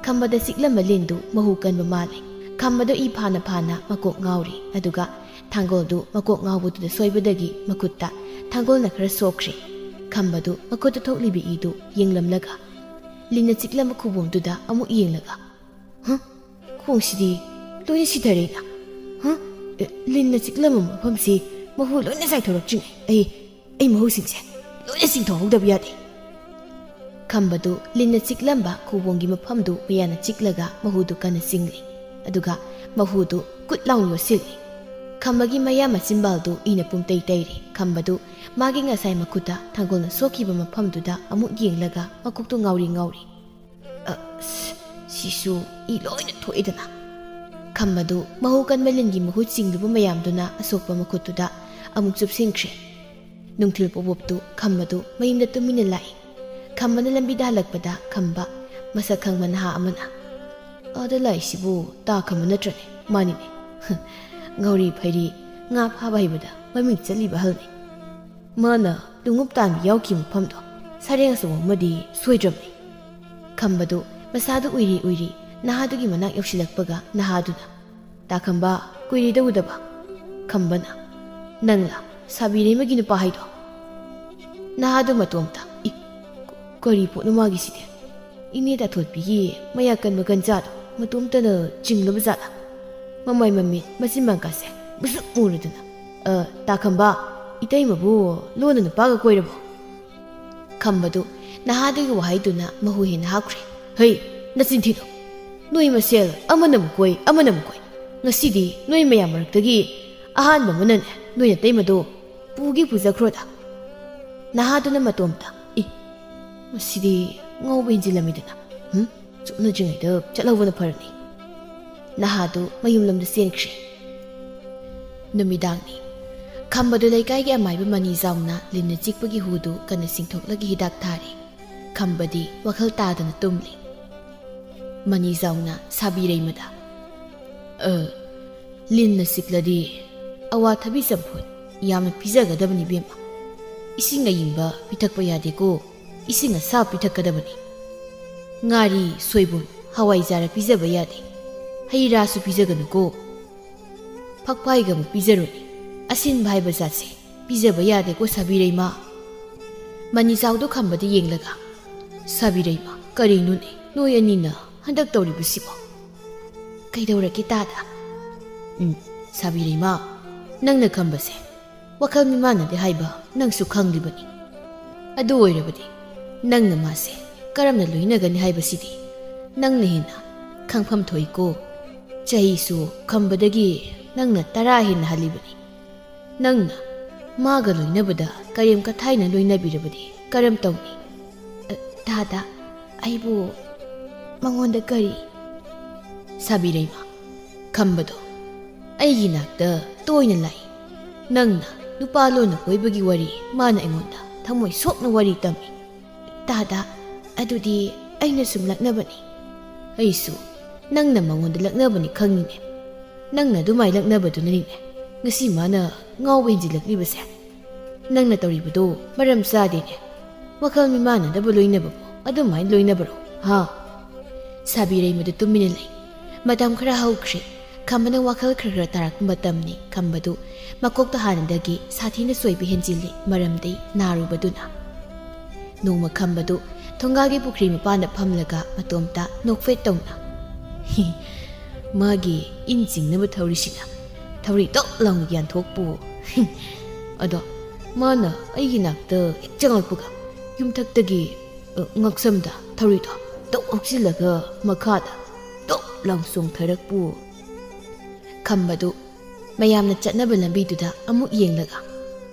ꯈꯝꯕꯗ ꯆꯤꯛꯂꯝꯕ ꯂꯤꯟꯗꯨ ꯃꯍꯨ ꯀꯟꯕ ꯃꯥꯜꯂꯤ꯫ ꯈꯝꯕꯗꯨ ꯏ ꯐꯥꯅ ꯐꯥꯅ ꯃꯀꯣꯛ ꯉꯥꯎꯔꯤ, ꯑꯗꯨꯒ ꯊꯥꯡꯒꯣꯜꯗꯨ ꯃꯀꯣꯛ ꯉꯥꯎꯕꯗꯨꯗ ꯁꯣꯏꯕꯗꯒꯤ ꯃꯈꯨꯠꯇ ꯊꯥꯡꯒꯣꯜꯅ ꯈꯔ ꯁꯣꯛꯈ꯭ꯔꯦ꯫ ꯈꯝꯕꯗꯨ ꯃꯈꯨꯠꯇ ꯊꯣꯛꯂꯤꯕ ꯏꯗꯨ ꯌꯦꯡꯂꯝꯂꯒ ꯂꯤꯟꯅ ꯆꯤꯛꯂꯝꯕ ꯈꯨꯕꯣꯝꯗꯨꯗ ꯑꯃꯨꯛ ꯌꯦꯡꯂꯒ, "ꯍ? ꯈꯣꯡꯁꯤꯗꯤ ꯂꯣꯏꯅ ꯁꯤꯊꯔꯦꯅ꯫ ꯍ? ꯑꯦ, ꯂꯤꯟꯅ ꯆꯤꯛꯂꯝꯕ ꯃꯐꯝꯁꯤ ꯃꯍꯨ ꯂꯣꯏꯅ ꯆꯥꯏꯊꯣꯔꯛꯇ꯭ꯔꯤꯉꯩ ꯑꯩ, ꯑꯩ ꯃꯍꯨꯁꯤꯡꯁꯦ ꯂꯣꯏꯅ ꯆꯤꯡꯊꯣꯛꯍꯧꯗꯕ ꯌꯥꯗꯦ꯫" ꯈꯝꯕꯗꯨ ꯂꯤꯟꯅ ꯆꯤꯛꯂꯝꯕ ꯈꯨꯕꯣꯝꯒꯤ ꯃꯐꯝꯗꯨ ꯃꯌꯥꯅ ꯆꯤꯛꯂꯒ ꯃꯍꯨꯗꯨ ꯀꯟꯅ ꯆꯤꯡꯂꯤ꯫ ꯑꯗꯨꯒ ꯃꯍꯨꯗꯨ ꯀꯨꯠ ꯂꯥꯎꯅ ꯌꯣꯠꯁꯤꯜꯂꯤ꯫ ꯈꯝꯕꯒꯤ ꯃꯌꯥ ꯃꯆꯤꯟꯕꯥꯜꯗꯨ ꯏꯅ ꯄꯨꯝꯇꯩ ꯇꯩꯔꯤ꯫ ꯈꯝꯕꯗꯨ ꯃꯥꯒꯤ ꯉꯁꯥꯏ ꯃꯈꯨꯠꯇ ꯊꯥꯡꯒꯣꯜꯅ ꯁꯣꯛꯈꯤꯕ ꯃꯐꯝꯗꯨꯗ ꯑꯃꯨꯛ ꯌꯦꯡꯂꯒ ꯃꯀꯣꯛꯇꯨ ꯉꯥꯎꯔꯤ ꯉꯥꯎꯔꯤ꯫ "ꯑ, ꯁ-, ꯁꯤꯁꯨ ꯏ ꯂꯣꯏꯅ ꯊꯣꯛꯑꯦꯗꯅ꯫" ꯈꯝꯕꯗꯨ ꯃꯍꯨ ꯀꯟꯕ ꯂꯤꯟꯒꯤ ꯃꯍꯨꯠ ꯆꯤꯡꯂꯨꯕ ꯃꯌꯥꯝꯗꯨꯅ ꯑꯁꯣꯛꯄ ꯃꯈꯨꯠꯇꯨꯗ ꯑꯃꯨꯛ ꯆꯨꯞꯁꯤꯟꯈ꯭ꯔꯦ꯫ ꯅꯨꯡꯊꯤꯜ ꯄꯣꯕꯣꯞꯇꯨ ꯈꯝꯕꯗꯨ ꯃꯌꯨꯝꯗ ꯇꯨꯃꯤꯟꯅ ꯂꯥꯛꯏ꯫ ꯈꯝꯕꯅ ꯂꯝꯕꯤꯗ ꯍꯜꯂꯛꯄꯗ ꯈꯝꯕ ꯃꯁꯛ ꯈꯪꯕ ꯅꯍꯥ ꯑꯃꯅ, "ꯑꯥꯗ ꯂꯥꯛꯏꯁꯤꯕꯨ ꯇꯥ ꯈꯝꯕ ꯅꯠꯇ꯭ꯔꯅꯦ?" "ꯃꯥꯅꯤꯅꯦ꯫ ꯉꯥꯎꯔꯤ ꯐꯩꯔꯤ ꯉꯥ ꯐꯥꯕ ꯍꯩꯕꯗ ꯃꯃꯤꯡ ꯆꯠꯂꯤꯕ ꯑꯍꯜꯅꯤ꯫ ꯃꯥꯅ ꯇꯨꯡꯉꯨꯞ ꯇꯥꯟꯕ ꯌꯥꯎꯈꯤꯕ ꯃꯐꯝꯗꯣ ꯁꯔꯦꯡ ꯑꯆꯧꯕ ꯑꯃꯗꯤ ꯁꯣꯏꯗ꯭ꯔꯕꯅꯤ꯫ ꯈꯝꯕꯗꯨ ꯃꯁꯥꯗꯨ ꯎꯏꯔꯤ ꯎꯏꯔꯤ ꯅꯍꯥꯗꯨꯒꯤ ꯃꯅꯥꯛ ꯌꯧꯁꯤꯜꯂꯛꯄꯒ ꯅꯍꯥꯗꯨꯅ, "ꯇꯥ ꯈꯝꯕ, ꯀꯨꯏꯔꯦꯗ ꯎꯗꯕ?" ꯈꯝꯕꯅ, "ꯅꯪꯂꯥ ꯁꯥꯕꯤꯔꯩꯃꯒꯤ ꯅꯨꯄꯥ ꯍꯥꯏꯗꯣ?" ꯅꯍꯥꯗꯨ ꯃꯇꯣꯝꯇ, "ꯏ, ꯀꯔꯤ ꯄꯣꯠꯅꯣ ꯃꯥꯒꯤꯁꯤꯗꯤ? ꯏꯅꯦ ꯇꯥꯊꯣꯠꯄꯤꯒꯤ ꯃꯌꯥ ꯀꯟꯕ ꯀꯟꯖꯥꯗꯣ ꯃꯇꯣꯝꯇꯅ ꯆꯤꯡꯂꯕ ꯖꯥꯠꯂꯥ? ꯃꯃꯥꯏ ꯃꯃꯤꯠ ꯃꯆꯤꯟ ꯃꯀꯥꯁꯦ ꯃꯨꯁꯨꯛ ꯃꯨꯔꯗꯅ꯫ ꯑ, ꯇꯥ ꯈꯝꯕ, ꯏꯇꯩꯃꯕꯨ ꯂꯣꯟꯅ ꯅꯨꯄꯥꯒ ꯀꯣꯏꯔꯕꯣ?" ꯈꯝꯕꯗꯨ ꯅꯍꯥꯗꯨꯒꯤ ꯋꯥꯍꯩꯗꯨꯅ ꯃꯍꯨ ꯍꯦꯟꯅ ꯍꯥꯞꯈ꯭ꯔꯦ꯫ "ꯍꯩ, ꯅꯆꯤꯟ ꯊꯤꯅꯨ꯫ ꯅꯣꯏ ꯃꯁꯦꯜ ꯑꯃꯅ ꯑꯃꯨꯛ ꯀꯣꯏ, ꯑꯃꯅ ꯑꯃꯨꯛ ꯀꯣꯏ꯫ ꯉꯁꯤꯗꯤ ꯅꯣꯏ ꯃꯌꯥꯝ ꯃꯔꯛꯇꯒꯤ ꯑꯍꯥꯟꯕ ꯑꯃꯅꯅꯦ ꯅꯣꯏ ꯅꯇꯩꯃꯗꯣ ꯄꯨꯒꯦ ꯄꯨꯖꯈ꯭ꯔꯣꯗ꯫" ꯅꯍꯥꯗꯨꯅ ꯃꯇꯣꯝꯇ, "ꯏ, ꯃꯁꯤꯗꯤ ꯉꯥꯎꯕ ꯍꯦꯟꯖꯤꯜꯂꯝꯃꯤꯗꯅ꯫ ꯍꯨꯝ, ꯆꯨꯞꯅꯗ꯭ꯔꯤꯉꯩꯗ ꯆꯠꯍꯧꯕꯅ ꯐꯔꯅꯤ꯫" ꯅꯍꯥꯗꯨ ꯃꯌꯨꯝꯂꯣꯝꯗ ꯆꯦꯟꯈ꯭ꯔꯦ꯫ ꯅꯨꯃꯤꯗꯥꯡꯅꯤ꯫ ꯈꯝꯕꯗꯨ ꯂꯩꯀꯥꯏꯒꯤ ꯑꯃꯥꯏꯕ ꯃꯅꯤ ꯖꯥꯎꯅ ꯂꯤꯟꯅ ꯆꯤꯛꯄꯒꯤ ꯍꯨꯗꯨ ꯀꯟꯅ ꯆꯤꯡꯊꯣꯛꯂꯒ ꯍꯤꯗꯥꯛ ꯊꯥꯔꯤ꯫ ꯈꯝꯕꯗꯤ ꯋꯥꯈꯜ ꯇꯥꯗꯅ ꯇꯨꯝꯂꯤ꯫ ꯃꯅꯤ ꯖꯥꯎꯅ ꯁꯥꯕꯤꯔꯩꯃꯗ, "ꯑ, ꯂꯤꯟꯅ ꯆꯤꯛꯂꯗꯤ ꯑꯋꯥꯊꯕꯤ ꯆꯝꯐꯨꯠ ꯌꯥꯝꯅ ꯄꯤꯖꯒꯗꯕꯅꯤ ꯏꯕꯦꯝꯃ꯫ ꯏꯁꯤꯡ ꯑꯌꯤꯡꯕ ꯄꯤꯊꯛꯄ ꯌꯥꯗꯦꯀꯣ꯫ ꯏꯁꯤꯡ ꯑꯁꯥꯕ ꯄꯤꯊꯛꯀꯗꯕꯅꯤ꯫ ꯉꯥꯔꯤ, ꯁꯣꯏꯕꯨꯝ, ꯍꯋꯥꯏꯖꯥꯔ ꯄꯤꯖꯕ ꯌꯥꯗꯦ꯫ ꯍꯩ ꯔꯥꯁꯨ ꯄꯤꯖꯒꯅꯨꯀꯣ꯫ ꯐꯛꯄꯥꯏꯒ ꯑꯃꯨꯛ ꯄꯤꯖꯔꯨꯅꯤ꯫ ꯑꯁꯤꯟꯕ ꯍꯥꯏꯕ ꯖꯥꯠꯁꯦ ꯄꯤꯖꯕ ꯌꯥꯗꯦꯀꯣ ꯁꯥꯕꯤꯔꯩꯃ꯫" ꯃꯅꯤꯆꯥꯎꯗꯣ ꯈꯝꯕꯗ ꯌꯦꯡꯂꯒ, "ꯁꯥꯕꯤꯔꯩꯃ, ꯀꯔꯤꯅꯣꯅꯦ ꯅꯣꯏ ꯑꯅꯤꯅ ꯍꯟꯗꯛ ꯇꯧꯔꯤꯕꯁꯤꯕꯣ? ꯀꯩꯗꯧꯔꯒꯦ ꯇꯥꯗ?" "ꯎꯝ, ꯁꯥꯕꯤꯔꯩꯃ, ꯅꯪꯅ ꯈꯝꯕꯁꯦ ꯋꯥꯈꯜ ꯃꯤꯃꯥꯟꯅꯗꯦ ꯍꯥꯏꯕ ꯅꯪꯁꯨ ꯈꯪꯂꯤꯕꯅꯤ꯫ ꯑꯗꯨ ꯑꯣꯏꯔꯕꯗꯤ ꯅꯪꯅ ꯃꯥꯁꯦ ꯀꯔꯝꯅ ꯂꯣꯏꯅꯒꯅꯤ ꯍꯥꯏꯕꯁꯤꯗꯤ ꯅꯪꯅ ꯍꯦꯟꯅ ꯈꯪꯐꯝ ꯊꯣꯛꯏꯀꯣ꯫ ꯆꯍꯤꯁꯨ ꯈꯝꯕꯗꯒꯤ ꯅꯪꯅ ꯇꯔꯥ ꯍꯦꯟꯅ ꯍꯜꯂꯤꯕꯅꯤ꯫ ꯅꯪꯅ ꯃꯥꯒ ꯂꯣꯏꯅꯕꯗ ꯀꯔꯦꯝ ꯀꯊꯥꯏꯅ ꯂꯣꯏꯅꯕꯤꯔꯕꯗꯤ ꯀꯔꯝ ꯇꯧꯅꯤ?" "ꯑ, ꯇꯥꯗ, ꯑꯩꯕꯨ ꯃꯉꯣꯟꯗ ꯀꯔꯤ?" ꯁꯥꯕꯤꯔꯩꯃ, ꯈꯝꯕꯗꯣ ꯑꯩꯒꯤ ꯅꯥꯛꯇ ꯇꯣꯏꯅ ꯂꯥꯛꯏ꯫ ꯅꯪꯅ ꯅꯨꯄꯥ ꯂꯣꯟꯅ ꯀꯣꯏꯕꯒꯤ ꯋꯥꯔꯤ ꯃꯥꯅ ꯑꯩꯉꯣꯟꯗ ꯊꯃꯣꯏ ꯁꯣꯛꯅ ꯋꯥꯔꯤ ꯇꯝꯃꯤ꯫ "ꯇꯥꯗ, ꯑꯗꯨꯗꯤ ꯑꯩꯅ ꯁꯨꯝ ꯂꯛꯅꯕꯅꯤ꯫" "ꯑꯩꯁꯨ ꯅꯪꯅ ꯃꯉꯣꯟꯗ ꯂꯛꯅꯕꯅꯤ ꯈꯪꯉꯤꯅꯦ꯫ ꯅꯪꯅ ꯑꯗꯨꯃꯥꯏ ꯂꯛꯅꯕꯗꯨꯅꯅꯤꯅꯦ ꯉꯁꯤ ꯃꯥꯅ ꯉꯥꯎꯕ ꯍꯦꯟꯖꯤꯜꯂꯛꯂꯤꯕꯁꯦ? ꯅꯪꯅ ꯇꯧꯔꯤꯕꯗꯣ ꯃꯔꯝ ꯆꯥꯗꯦꯅꯦ꯫ ꯋꯥꯈꯜ ꯃꯤꯃꯥꯟꯅꯗꯕ ꯂꯣꯏꯅꯕꯕꯨ ꯑꯗꯨꯃꯥꯏꯅ ꯂꯣꯏꯅꯕ꯭ꯔꯣ, ꯍꯥ? ꯁꯥꯕꯤꯔꯩꯃꯗꯨ ꯇꯨꯃꯤꯟꯅ ꯂꯩ꯫ ꯃꯇꯝ ꯈꯔ ꯍꯧꯈ꯭ꯔꯦ꯫ ꯈꯝꯕꯅ ꯋꯥꯈꯜ ꯈꯔ ꯈꯔ ꯇꯥꯔꯛꯄ ꯃꯇꯝꯅꯤ꯫ ꯈꯝꯕꯗꯨ ꯃꯀꯣꯛꯇ ꯍꯥꯟꯅꯗꯒꯤ ꯁꯥꯊꯤꯅ ꯁꯣꯏꯕ ꯍꯦꯟꯖꯤꯜꯂꯤ, ꯃꯔꯝꯗꯤ ꯅꯥꯔꯨꯕꯗꯨꯅ꯫ ꯅꯣꯡꯃ ꯈꯝꯕꯗꯨ ꯊꯣꯡꯒꯥꯜꯒꯤ ꯄꯨꯈ꯭ꯔꯤ ꯃꯄꯥꯟꯗ ꯐꯝꯂꯒ ꯃꯇꯣꯝꯇ ꯅꯣꯛꯐꯦꯠ ꯇꯧꯅ, "ꯃꯥꯒꯤ ꯏꯟ ꯆꯤꯡꯅꯕ ꯊꯧꯔꯤꯁꯤꯅ ꯊꯧꯔꯤ ꯇꯣꯛ ꯂꯥꯎꯅ ꯌꯥꯟꯊꯣꯛꯄꯨ꯫ ꯑꯗꯣ ꯃꯥꯅ ꯑꯩꯒꯤ ꯅꯥꯛꯇ ꯍꯦꯛ ꯆꯪꯂꯛꯄꯒ ꯌꯨꯝꯊꯛꯇꯒꯤ, ꯑ, ꯉꯛꯁꯝꯗ ꯊꯧꯔꯤꯗꯣ ꯇꯣꯛ ꯍꯨꯛꯆꯤꯜꯂꯒ ꯃꯈꯥꯗ ꯇꯣꯛ ꯂꯥꯎ ꯆꯣꯡꯊꯔꯛꯄꯨ꯫" ꯈꯝꯕꯗꯨ ꯃꯌꯥꯝꯅ ꯆꯠꯅꯕ ꯂꯝꯕꯤꯗꯨꯗ ꯑꯃꯨꯛ ꯌꯦꯡꯂꯒ,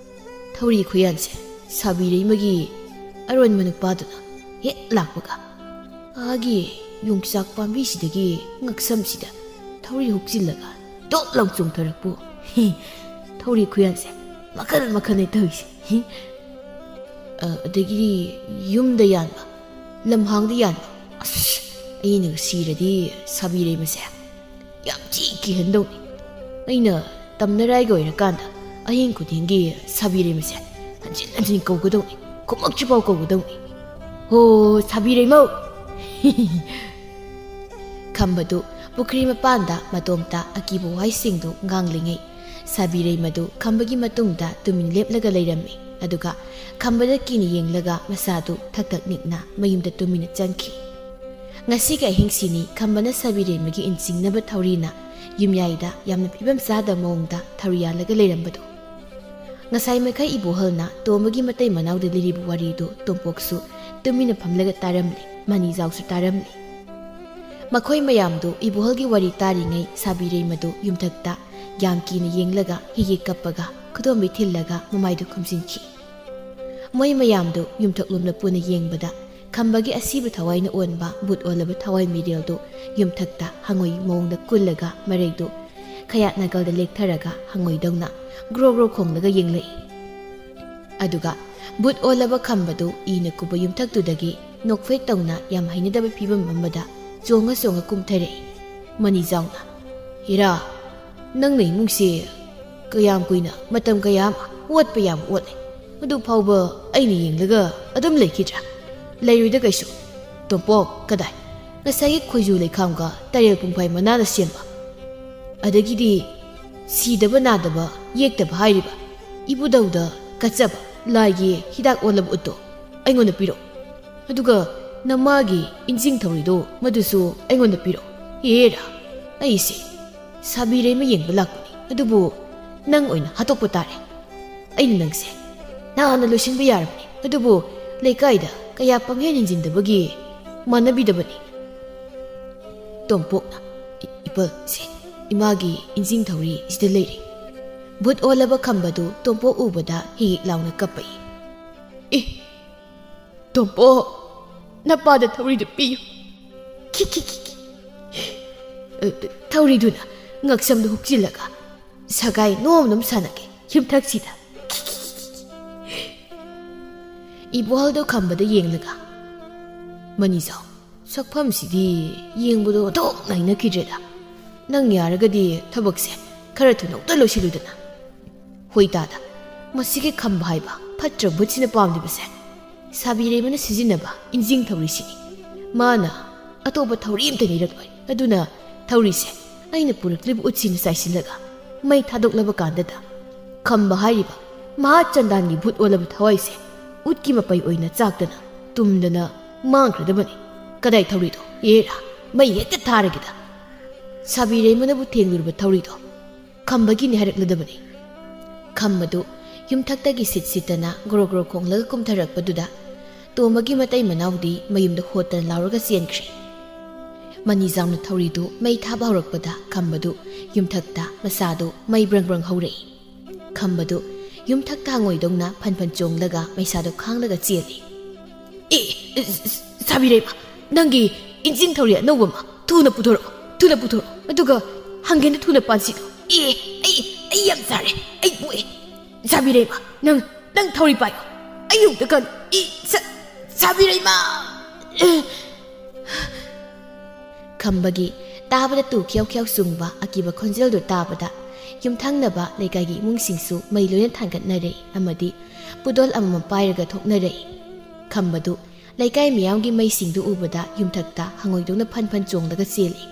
ꯊꯧꯔꯤ ꯈꯨꯌꯥꯟꯁꯦ ꯁꯥꯕꯤꯔꯩꯃꯒꯤ ꯑꯔꯣꯟꯕ ꯅꯨꯄꯥꯗꯨꯅ ꯍꯦꯛ ꯂꯥꯛꯄꯒ, ꯑꯥꯒꯤ ꯌꯣꯡꯆꯥꯛ ꯄꯥꯝꯕꯤꯁꯤꯗꯒꯤ ꯉꯛꯁꯝꯁꯤꯗ ꯊꯧꯔꯤ ꯍꯨꯛꯆꯤꯜꯂꯒ ꯇꯣꯛ ꯂꯥꯎ ꯆꯣꯡꯊꯔꯛꯄꯨ꯫ ꯍꯤ, ꯊꯧꯔꯤ ꯈꯨꯌꯥꯟꯁꯦ ꯃꯈꯜ ꯃꯈꯜꯅꯦ ꯇꯧꯔꯤꯁꯦ꯫ ꯍꯤ꯫ ꯑ, ꯑꯗꯒꯤꯗꯤ ꯌꯨꯝꯗ ꯌꯥꯟꯕ, ꯂꯝꯍꯥꯡꯗ ꯌꯥꯟꯕ꯫ ꯑꯁ, ꯑꯩꯅ ꯁꯤꯔꯗꯤ ꯁꯥꯕꯤꯔꯩꯃꯁꯦ ꯌꯥꯝ ꯊꯤ ꯀꯤꯍꯟꯗꯧꯅꯤ꯫ ꯑꯩꯅ ꯇꯝꯅꯔꯥꯏꯒ ꯑꯣꯏꯔꯀꯥꯟꯗ ꯑꯍꯤꯡ ꯈꯨꯗꯤꯡꯒꯤ ꯁꯥꯕꯤꯔꯩꯃꯁꯦ ꯍꯟꯖꯤꯟ ꯍꯟꯖꯤꯟ ꯀꯧꯒꯗꯧꯅꯤ, ꯈꯨꯝꯃꯛꯇ꯭ꯔꯤꯐꯥꯎ ꯀꯧꯒꯗꯧꯅꯤ꯫ "ꯍꯣ, ꯁꯥꯕꯤꯔꯩꯃꯧ!" ꯈꯝꯕꯗꯨ ꯄꯨꯈ꯭ꯔꯤ ꯃꯄꯥꯟꯗ ꯃꯇꯣꯝꯇ ꯑꯀꯤꯕ ꯋꯥꯍꯩꯁꯤꯡꯗꯨ ꯉꯥꯡꯂꯤꯉꯩ, ꯁꯥꯕꯤꯔꯩꯃꯗꯨ ꯈꯝꯕꯒꯤ ꯃꯇꯨꯡꯗ ꯇꯨꯃꯤꯟ ꯂꯦꯞꯂꯒ ꯂꯩꯔꯝꯃꯤ꯫ ꯑꯗꯨꯒ ꯈꯝꯕꯗ ꯀꯤꯅ ꯌꯦꯡꯂꯒ ꯃꯁꯥꯗꯨ ꯊꯛ ꯊꯛ ꯅꯤꯛꯅ ꯃꯌꯨꯝꯗ ꯇꯨꯃꯤꯟꯅ ꯆꯪꯈꯤ꯫ ꯉꯁꯤꯒꯤ ꯑꯍꯤꯡꯁꯤꯅꯤ ꯈꯝꯕꯅ ꯁꯥꯕꯤꯔꯩꯃꯒꯤ ꯏꯟꯁꯤꯡꯅꯕ ꯊꯧꯔꯤꯅ ꯌꯨꯝꯌꯥꯏꯗ ꯌꯥꯝꯅ ꯐꯤꯕꯝ ꯆꯥꯗꯕ ꯃꯑꯣꯡꯗ ꯊꯧꯔꯤ ꯌꯥꯜꯂꯒ ꯂꯩꯔꯝꯕꯗꯨ꯫ ꯉꯁꯥꯏ ꯃꯈꯩ ꯏꯕꯣꯍꯜꯅ ꯇꯣꯝꯕꯒꯤ ꯃꯇꯩ ꯃꯅꯥꯎꯗ ꯂꯤꯔꯤꯕ ꯋꯥꯔꯤꯗꯨ ꯇꯣꯝꯄꯣꯛꯁꯨ ꯇꯨꯃꯤꯟꯅ ꯐꯝꯂꯒ ꯇꯥꯔꯝꯂꯤ, ꯃꯅꯤꯖꯥꯎꯁꯨ ꯇꯥꯔꯝꯂꯤ꯫ ꯃꯈꯣꯏ ꯃꯌꯥꯝꯗꯨ ꯏꯕꯣꯍꯜꯒꯤ ꯋꯥꯔꯤ ꯇꯥꯔꯤꯉꯩ ꯁꯥꯕꯤꯔꯩꯃꯗꯨ ꯌꯨꯝꯊꯛꯇ ꯌꯥꯝ ꯀꯤꯅ ꯌꯦꯡꯂꯒ ꯍꯤꯒꯦ ꯀꯞꯄꯒ ꯈꯨꯗꯣꯝꯕꯤ ꯊꯤꯜꯂꯒ ꯃꯃꯥꯏꯗꯨ ꯈꯨꯝꯖꯤꯟꯈꯤ꯫ ꯃꯣꯏ ꯃꯌꯥꯝꯗꯨ ꯌꯨꯝꯊꯛꯂꯣꯝꯗ ꯄꯨꯟꯅ ꯌꯦꯡꯕꯗ ꯈꯝꯕꯒꯤ ꯑꯁꯤꯕ ꯊꯋꯥꯏꯅ ꯑꯣꯟꯕ ꯕꯨꯠ ꯑꯣꯜꯂꯕ ꯊꯋꯥꯏ ꯃꯤꯔꯦꯜꯗꯨ ꯌꯨꯝꯊꯛꯇ ꯍꯪꯉꯣꯏ ꯃꯑꯣꯡꯗ ꯀꯨꯜꯂꯒ ꯃꯔꯩꯗꯨ ꯈꯌꯥꯠ ꯅꯥꯒꯜꯗ ꯂꯦꯛꯊꯔꯒ ꯍꯪꯉꯣꯏꯗꯧꯅ ꯒ꯭ꯔꯣ ꯒ꯭ꯔꯣ ꯈꯣꯡꯂꯒ ꯌꯦꯡꯂꯛꯏ꯫ ꯑꯗꯨꯒ ꯕꯨꯠ ꯑꯣꯜꯂꯕ ꯈꯝꯕꯗꯨ ꯏꯅ ꯀꯨꯕ ꯌꯨꯝꯊꯛꯇꯨꯗꯒꯤ ꯅꯣꯛꯐꯦꯠ ꯇꯧꯅ ꯌꯥꯝ ꯍꯩꯅꯗꯕ ꯐꯤꯕꯝ ꯑꯃꯗ ꯆꯣꯡꯉ ꯆꯣꯡꯉ ꯀꯨꯝꯊꯔꯛꯏ꯫ ꯃꯅꯤꯖꯥꯎꯅ, "ꯍꯤꯔꯥ, ꯅꯪꯅ ꯏꯃꯨꯡꯁꯦ ꯀꯌꯥꯝ ꯀꯨꯏꯅ, ꯃꯇꯝ ꯀꯌꯥ ꯑꯃ ꯑꯣꯠꯄ ꯌꯥꯕ ꯑꯣꯠꯂꯦ꯫ ꯃꯗꯨ ꯐꯥꯎꯕ ꯑꯩꯅ ꯌꯦꯡꯂꯒ ꯑꯗꯨꯝ ꯂꯩꯈꯤꯗ꯭ꯔꯥ? ꯂꯩꯔꯣꯏꯗ ꯀꯩꯁꯨ꯫ ꯇꯣꯝꯄꯣꯛ, ꯀꯗꯥꯏ? ꯉꯁꯥꯏꯒꯤ ꯈꯣꯏꯖꯨ ꯂꯩꯈꯥꯝꯒ ꯇꯔꯦꯜ ꯄꯨꯡꯐꯥꯏ ꯃꯅꯥꯅ ꯁꯦꯝꯕ, ꯑꯗꯒꯤꯗꯤ ꯁꯤꯗꯕ ꯅꯥꯗꯕ ꯌꯦꯛꯇꯕ ꯍꯥꯏꯔꯤꯕ ꯏꯕꯨꯙꯧꯗ ꯀꯠꯆꯕ ꯂꯥꯏꯒꯤ ꯍꯤꯗꯥꯛ ꯑꯣꯜꯂꯕ ꯎꯠꯇꯣ ꯑꯩꯉꯣꯟꯗ ꯄꯤꯔꯛꯎ꯫ ꯑꯗꯨꯒ ꯅꯃꯥꯒꯤ ꯏꯟꯖꯤꯡ ꯊꯧꯔꯤꯗꯣ ꯃꯗꯨꯁꯨ ꯑꯩꯉꯣꯟꯗ ꯄꯤꯔꯛꯎ꯫ ꯍꯦꯔꯥ, ꯑꯩꯁꯦ ꯁꯥꯕꯤꯔꯩꯃ ꯌꯦꯡꯕ ꯂꯥꯛꯄꯅꯤ, ꯑꯗꯨꯕꯨ ꯅꯪ ꯑꯣꯏꯅ ꯍꯥꯠꯇꯣꯛꯄ ꯇꯥꯔꯦ꯫ ꯑꯩꯅ ꯅꯪꯁꯦ ꯅꯍꯥꯟꯅ ꯂꯣꯏꯁꯤꯟꯕ ꯌꯥꯔꯕꯅꯤ, ꯑꯗꯨꯕꯨ ꯂꯩꯀꯥꯏꯗ ꯀꯌꯥ ꯄꯪꯍꯦꯟ ꯍꯦꯟꯖꯤꯟꯗꯕꯒꯤ ꯃꯥꯟꯅꯕꯤꯗꯕꯅꯤ꯫ ꯇꯣꯝꯄꯣꯛꯅ, "ꯏ-, ꯏꯄꯜ, ꯁꯦ, ꯏꯃꯥꯒꯤ ꯏꯟꯖꯤꯡ ꯊꯧꯔꯤ ꯁꯤꯗ ꯂꯩꯔꯦ꯫" ꯚꯨꯠ ꯑꯣꯜꯂꯕ ꯈꯝꯕꯗꯨ ꯇꯣꯝꯄꯣꯛ ꯎꯕꯗ ꯍꯤꯛ ꯍꯤꯛ ꯂꯥꯎꯅ ꯀꯞꯄꯛꯏ꯫ "ꯑꯦ, ꯇꯣꯝꯄꯣꯛ, ꯅꯄꯥꯗ ꯊꯧꯔꯤꯗꯨ ꯄꯤꯌꯨ꯫" ꯈꯤ, ꯈꯤ, ꯈꯤ, ꯈꯤ꯫ ꯑ, ꯊꯧꯔꯤꯗꯨꯅ ꯉꯛꯁꯝꯗ ꯍꯨꯛꯆꯤꯜꯂꯒ ꯁꯒꯥꯏ ꯅꯣꯝ ꯅꯣꯝ ꯁꯥꯟꯅꯒꯦ ꯌꯨꯝꯊꯛꯁꯤꯗ꯫ ꯈꯤ, ꯈꯤ, ꯈꯤ, ꯈꯤ꯫ ꯏꯕꯣꯍꯜꯗꯣ ꯈꯝꯕꯗ ꯌꯦꯡꯂꯒ, "ꯃꯅꯤꯖꯥꯎ, ꯁꯛꯐꯝꯁꯤꯗꯤ ꯌꯦꯡꯕꯗꯣ ꯑꯣꯟꯊꯣꯛꯅ ꯍꯩꯅꯈꯤꯗ꯭ꯔꯦꯗ꯫ ꯅꯪ ꯌꯥꯔꯒꯗꯤ ꯊꯕꯛꯁꯦ ꯈꯔ ꯊꯨꯅ ꯑꯃꯨꯛꯇ ꯂꯣꯏꯁꯤꯜꯂꯨꯗꯅ꯫" ꯍꯣꯏꯇꯥꯗ, ꯃꯁꯤꯒꯤ ꯈꯝꯕ ꯍꯥꯏꯕ ꯐꯠꯇ꯭ꯔ ꯚꯨꯠꯁꯤꯅ ꯄꯥꯝꯂꯤꯕꯁꯦ ꯁꯥꯕꯤꯔꯩꯃꯅ ꯁꯤꯖꯤꯟꯅꯕ ꯏꯟꯖꯤꯡ ꯊꯧꯔꯤꯁꯤꯅꯤ꯫ ꯃꯥꯅ ꯑꯇꯣꯞꯄ ꯊꯧꯔꯤ ꯑꯝꯇ ꯂꯩꯔꯛꯂꯣꯏ꯫ ꯑꯗꯨꯅ ꯊꯧꯔꯤꯁꯦ ꯑꯩꯅ ꯄꯨꯔꯛꯂꯤꯕ ꯎꯠꯁꯤꯅ ꯆꯥꯏꯁꯤꯜꯂꯒ ꯃꯩ ꯊꯥꯗꯣꯛꯂꯕ ꯀꯥꯟꯗꯗ ꯈꯝꯕ ꯍꯥꯏꯔꯤꯕ ꯃꯍꯥ ꯆꯟꯗꯥꯟꯒꯤ ꯚꯨꯠ ꯑꯣꯜꯂꯕ ꯊꯋꯥꯏꯁꯦ ꯎꯠꯀꯤ ꯃꯄꯩ ꯑꯣꯏꯅ ꯆꯥꯛꯇꯅ ꯇꯨꯝꯗꯅ ꯃꯥꯡꯈ꯭ꯔꯗꯕꯅꯤ꯫ ꯀꯗꯥꯏ ꯊꯧꯔꯤꯗꯣ? ꯑꯦꯔꯥ, ꯃꯩ ꯍꯦꯛꯇ ꯊꯥꯔꯒꯦꯗ꯫ ꯁꯥꯕꯤꯔꯩꯃꯅꯕꯨ ꯊꯦꯡꯂꯨꯔꯕ ꯊꯧꯔꯤꯗꯣ ꯈꯝꯕꯒꯤꯅꯤ ꯍꯥꯏꯔꯛꯂꯗꯕꯅꯤ꯫ ꯈꯝꯕꯗꯨ ꯌꯨꯝꯊꯛꯇꯒꯤ ꯁꯤꯠ ꯁꯤꯠꯇꯅ ꯒ꯭ꯔꯣ ꯒ꯭ꯔꯣ ꯈꯣꯡꯂꯒ ꯀꯨꯝꯊꯔꯛꯄꯗꯨꯗ ꯇꯣꯝꯕꯒꯤ ꯃꯇꯩ ꯃꯅꯥꯎꯗꯤ ꯃꯌꯨꯝꯗ ꯍꯣꯠꯇꯅ ꯂꯥꯎꯔꯒ ꯆꯦꯟꯈ꯭ꯔꯦ꯫ ꯃꯅꯤꯖꯥꯎꯅ ꯊꯧꯔꯤꯗꯨ ꯃꯩ ꯊꯥꯕ ꯍꯧꯔꯛꯄꯗ ꯈꯝꯕꯗꯨ ꯌꯨꯝꯊꯛꯇ ꯃꯁꯥꯗꯨ ꯃꯩ ꯕ꯭ꯔꯪ ꯕ꯭ꯔꯪ ꯍꯧꯔꯛꯏ꯫ ꯈꯝꯕꯗꯨ ꯌꯨꯝꯊꯛꯇ ꯍꯪꯉꯣꯏꯗꯧꯅ ꯐꯟ ꯐꯟ ꯆꯣꯡꯂꯒ ꯃꯩꯁꯥꯗꯨ ꯈꯥꯡꯂꯒ ꯆꯦꯜꯂꯤ꯫ "ꯑꯦ, ꯁꯥꯕꯤꯔꯩꯃ, ꯅꯪꯒꯤ ꯏꯟꯖꯤꯡ ꯊꯧꯔꯤ ꯑꯅꯧꯕ ꯑꯃ ꯊꯨꯅ ꯄꯨꯊꯣꯔꯛꯑꯣ, ꯊꯨꯅ ꯄꯨꯊꯣꯔꯛꯑꯣ꯫ ꯑꯗꯨꯒ ꯍꯪꯒꯦꯟꯗ ꯊꯨꯅ ꯄꯥꯟꯁꯤꯜꯂꯣ꯫" "ꯑꯦ, ꯑꯩ, ꯑꯩ ꯌꯥꯝ ꯆꯥꯔꯦ, ꯑꯩ ꯄꯣꯛꯑꯦ꯫" "ꯁꯥꯕꯤꯔꯩꯃ, ꯅꯪ, ꯅꯪ ꯊꯧꯔꯤ ꯄꯥꯏꯌꯣ, ꯑꯩ ꯌꯨꯝꯗ ꯀꯟ-, ꯑꯦ, ꯁꯥ-, ꯁꯥꯕꯤꯔꯩꯃ!" ꯈꯝꯕꯒꯤ ꯇꯥꯕꯗ ꯇꯨ ꯈ꯭ꯌꯧ ꯈ꯭ꯌꯧ ꯆꯨꯡꯕ ꯑꯀꯤꯕ ꯈꯣꯟꯖꯦꯜꯗꯨ ꯇꯥꯕꯗ ꯌꯨꯝꯊꯪꯅꯕ ꯂꯩꯀꯥꯏꯒꯤ ꯏꯃꯨꯡꯁꯤꯡꯁꯨ ꯃꯩ ꯂꯣꯏꯅ ꯊꯥꯡꯒꯠꯅꯔꯛꯏ ꯑꯃꯗꯤ ꯄꯨꯗꯣꯜ ꯑꯃꯃꯝ ꯄꯥꯏꯔꯒ ꯊꯣꯛꯅꯔꯛꯏ꯫ ꯈꯝꯕꯗꯨ ꯂꯩꯀꯥꯏ ꯃꯤꯌꯥꯝꯒꯤ ꯃꯩꯁꯤꯡꯗꯨ ꯎꯕꯗ ꯌꯨꯝꯊꯛꯇ ꯍꯪꯉꯣꯏꯗꯧꯅ ꯐꯟ ꯐꯟ ꯆꯣꯡꯂꯒ ꯆꯦꯜꯂꯤ꯫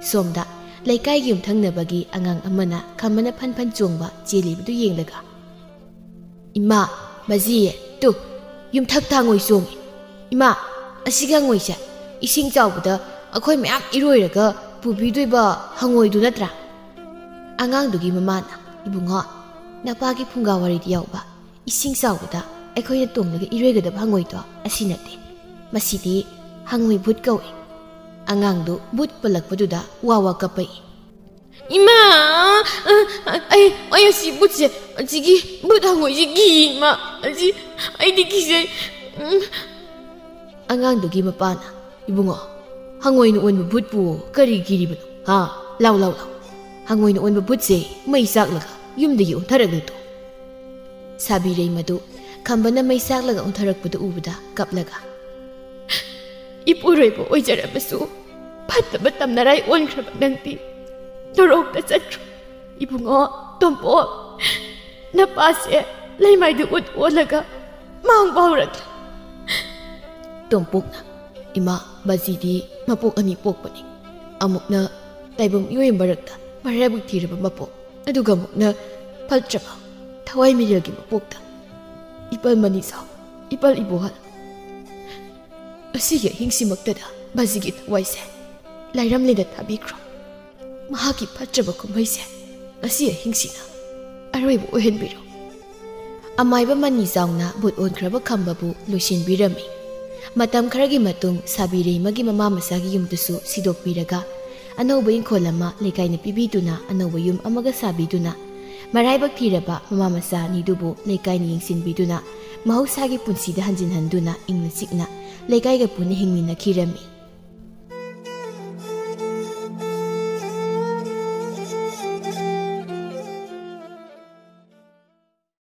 ꯁꯣꯝꯗ ꯂꯩꯀꯥꯏꯒꯤ ꯌꯨꯝꯊꯪꯅꯕꯒꯤ ꯑꯉꯥꯡ ꯑꯃꯅ ꯈꯝꯕꯅ ꯐꯟ ꯐꯟ ꯆꯣꯡꯕ ꯆꯦꯜꯂꯤꯕꯗꯨ ꯌꯦꯡꯂꯒ, "ꯏꯃꯥ, ꯃꯁꯤ ꯇꯨ, ꯌꯨꯝꯊꯛꯇ ꯍꯪꯉꯣꯏ ꯆꯣꯡꯉꯤ꯫ ꯏꯃꯥ, ꯑꯁꯤꯒꯤ ꯍꯪꯉꯣꯏꯁꯦ ꯏꯁꯤꯡ ꯆꯥꯎꯕꯗ ꯑꯩꯈꯣꯏ ꯃꯌꯥꯝ ꯏꯔꯣꯏꯔꯒ ꯄꯨꯕꯤꯗꯣꯏꯕ ꯍꯪꯉꯣꯏꯗꯨ ꯅꯠꯇ꯭ꯔꯥ?" ꯑꯉꯥꯡꯗꯨꯒꯤ ꯃꯃꯥꯅ, "ꯏꯕꯨꯡꯉꯣ, ꯅꯄꯥꯒꯤ ꯐꯨꯡꯒꯥ ꯋꯥꯔꯤꯗ ꯌꯥꯎꯕ ꯏꯁꯤꯡ ꯆꯥꯎꯕꯗ ꯑꯩꯈꯣꯏꯅ ꯇꯣꯡꯂꯒ ꯏꯔꯣꯏꯒꯗꯕ ꯍꯪꯉꯣꯏꯗꯣ ꯑꯁꯤ ꯅꯠꯇꯦ꯫ ꯃꯁꯤꯗꯤ ꯍꯪꯉꯣꯏ ꯚꯨꯠ ꯀꯧꯏ꯫" ꯑꯉꯥꯡꯗꯨ ꯚꯨꯠ ꯄꯜꯂꯛꯄꯗꯨꯗ ꯋꯥ ꯋꯥ ꯀꯞꯄꯛꯏ꯫ "ꯏꯃꯥ! ꯑ, ꯑ, ꯑꯩ, ꯑꯩ ꯑꯁꯤ ꯚꯨꯠꯁꯦ, ꯑꯁꯤꯒꯤ ꯚꯨꯠ ꯍꯪꯉꯣꯏꯁꯦ ꯀꯤ, ꯏꯃꯥ꯫ ꯑꯁꯤ ꯑꯩꯗꯤ ꯀꯤꯖꯩ꯫" ꯎꯝ꯫ ꯑꯉꯥꯡꯗꯨꯒꯤ ꯃꯄꯥꯅ, "ꯏꯕꯨꯡꯉꯣ, ꯍꯪꯉꯣꯏꯅ ꯑꯣꯟꯕ ꯚꯨꯠꯄꯨ ꯀꯔꯤ ꯀꯤꯔꯤꯕꯅꯣ? ꯍꯥ? ꯂꯥꯎ, ꯂꯥꯎ, ꯂꯥꯎ꯫ ꯍꯪꯉꯣꯏꯅ ꯑꯣꯟꯕ ꯚꯨꯠꯁꯦ ꯃꯩ ꯆꯥꯛꯂꯒ ꯌꯨꯝꯗꯒꯤ ꯑꯣꯟꯊꯔꯛꯂꯦ ꯇꯨ꯫" ꯁꯥꯕꯤꯔꯩꯃꯗꯨ ꯈꯝꯕꯅ ꯃꯩ ꯆꯥꯛꯂꯒ ꯑꯣꯟꯊꯔꯛꯄꯗꯨ ꯎꯕꯗ ꯀꯞꯂꯒ, "ꯏꯄꯨꯔꯣꯏꯕ ꯑꯣꯏꯖꯔꯕꯁꯨ ꯐꯠꯇꯕ ꯇꯝꯅꯔꯥꯏ ꯑꯣꯟꯈ꯭ꯔꯕ ꯅꯪꯗꯤ ꯅꯣꯔꯣꯛꯇ ꯆꯠꯈ꯭ꯔꯣ꯫ ꯏꯕꯨꯡꯉꯣ ꯇꯣꯝꯄꯣꯛ, ꯅꯄꯥꯁꯦ ꯂꯩꯃꯥꯏꯗ ꯎꯠ ꯑꯣꯜꯂꯒ ꯃꯥꯡꯕ ꯍꯧꯔꯛꯂꯦ꯫" ꯇꯣꯝꯄꯣꯛꯅ, "ꯏꯃꯥ, ꯕꯥꯖꯤꯗꯤ ꯃꯄꯣꯛ ꯑꯅꯤ ꯄꯣꯛꯄꯅꯤ꯫ ꯑꯃꯨꯛꯅ ꯇꯥꯏꯕꯪ ꯃꯤꯑꯣꯏ ꯃꯔꯛꯇ ꯃꯔꯥꯏꯕꯛ ꯊꯤꯔꯕ ꯃꯄꯣꯛ, ꯑꯗꯨꯒ ꯑꯃꯨꯛꯅ ꯐꯠꯇ꯭ꯔꯕ ꯊꯋꯥꯏ ꯃꯤꯔꯦꯜꯒꯤ ꯃꯄꯣꯛꯇ ꯏꯄꯜ ꯃꯅꯤꯁꯥꯎ, ꯏꯄꯜ ꯏꯕꯣꯍꯜ꯫ ꯑꯁꯤꯒꯤ ꯑꯍꯤꯡꯁꯤꯃꯛꯇꯗ ꯕꯥꯖꯤꯒꯤ ꯊꯋꯥꯏꯁꯦ ꯂꯥꯏꯔꯝꯂꯦꯟꯗ ꯊꯥꯕꯤꯈ꯭ꯔꯣ꯫ ꯃꯍꯥꯛꯀꯤ ꯐꯠꯇ꯭ꯔꯕ ꯀꯨꯝꯍꯩꯁꯦ ꯉꯁꯤ ꯑꯍꯤꯡꯁꯤꯅ ꯑꯔꯣꯏꯕ ꯑꯣꯏꯍꯟꯕꯤꯔꯣ꯫" ꯑꯃꯥꯏꯕ ꯃꯅꯤ ꯆꯥꯎꯅ ꯚꯨꯠ ꯑꯣꯟꯈ꯭ꯔꯕ ꯈꯝꯕꯕꯨ ꯂꯣꯏꯁꯤꯟꯕꯤꯔꯝꯃꯤ꯫ ꯃꯇꯝ ꯈꯔꯒꯤ ꯃꯇꯨꯡ ꯁꯥꯕꯤꯔꯩꯃꯒꯤ ꯃꯃꯥ ꯃꯆꯥꯒꯤ ꯌꯨꯝꯗꯨꯁꯨ ꯁꯤꯗꯣꯛꯄꯤꯔꯒ ꯑꯅꯧꯕ ꯏꯪꯈꯣꯜ ꯑꯃ ꯂꯩꯀꯥꯏꯅ ꯄꯤꯕꯤꯗꯨꯅ ꯑꯅꯧꯕ ꯌꯨꯝ ꯑꯃꯒ ꯁꯥꯕꯤꯗꯨꯅ ꯃꯔꯥꯏꯕꯛ ꯊꯤꯔꯕ ꯃꯃꯥ ꯃꯆꯥ ꯑꯅꯤꯗꯨꯕꯨ ꯂꯩꯀꯥꯏꯅ ꯌꯦꯡꯁꯤꯟꯕꯤꯗꯨꯅ ꯃꯍꯧꯁꯥꯒꯤ ꯄꯨꯟꯁꯤꯗ ꯍꯟꯖꯤꯟꯍꯟꯗꯨꯅ ꯏꯪꯅ ꯆꯤꯛꯅ ꯂꯩꯀꯥꯏꯒ ꯄꯨꯟꯅ ꯍꯤꯡꯃꯤꯟꯅꯈꯤꯔꯝꯃꯤ꯫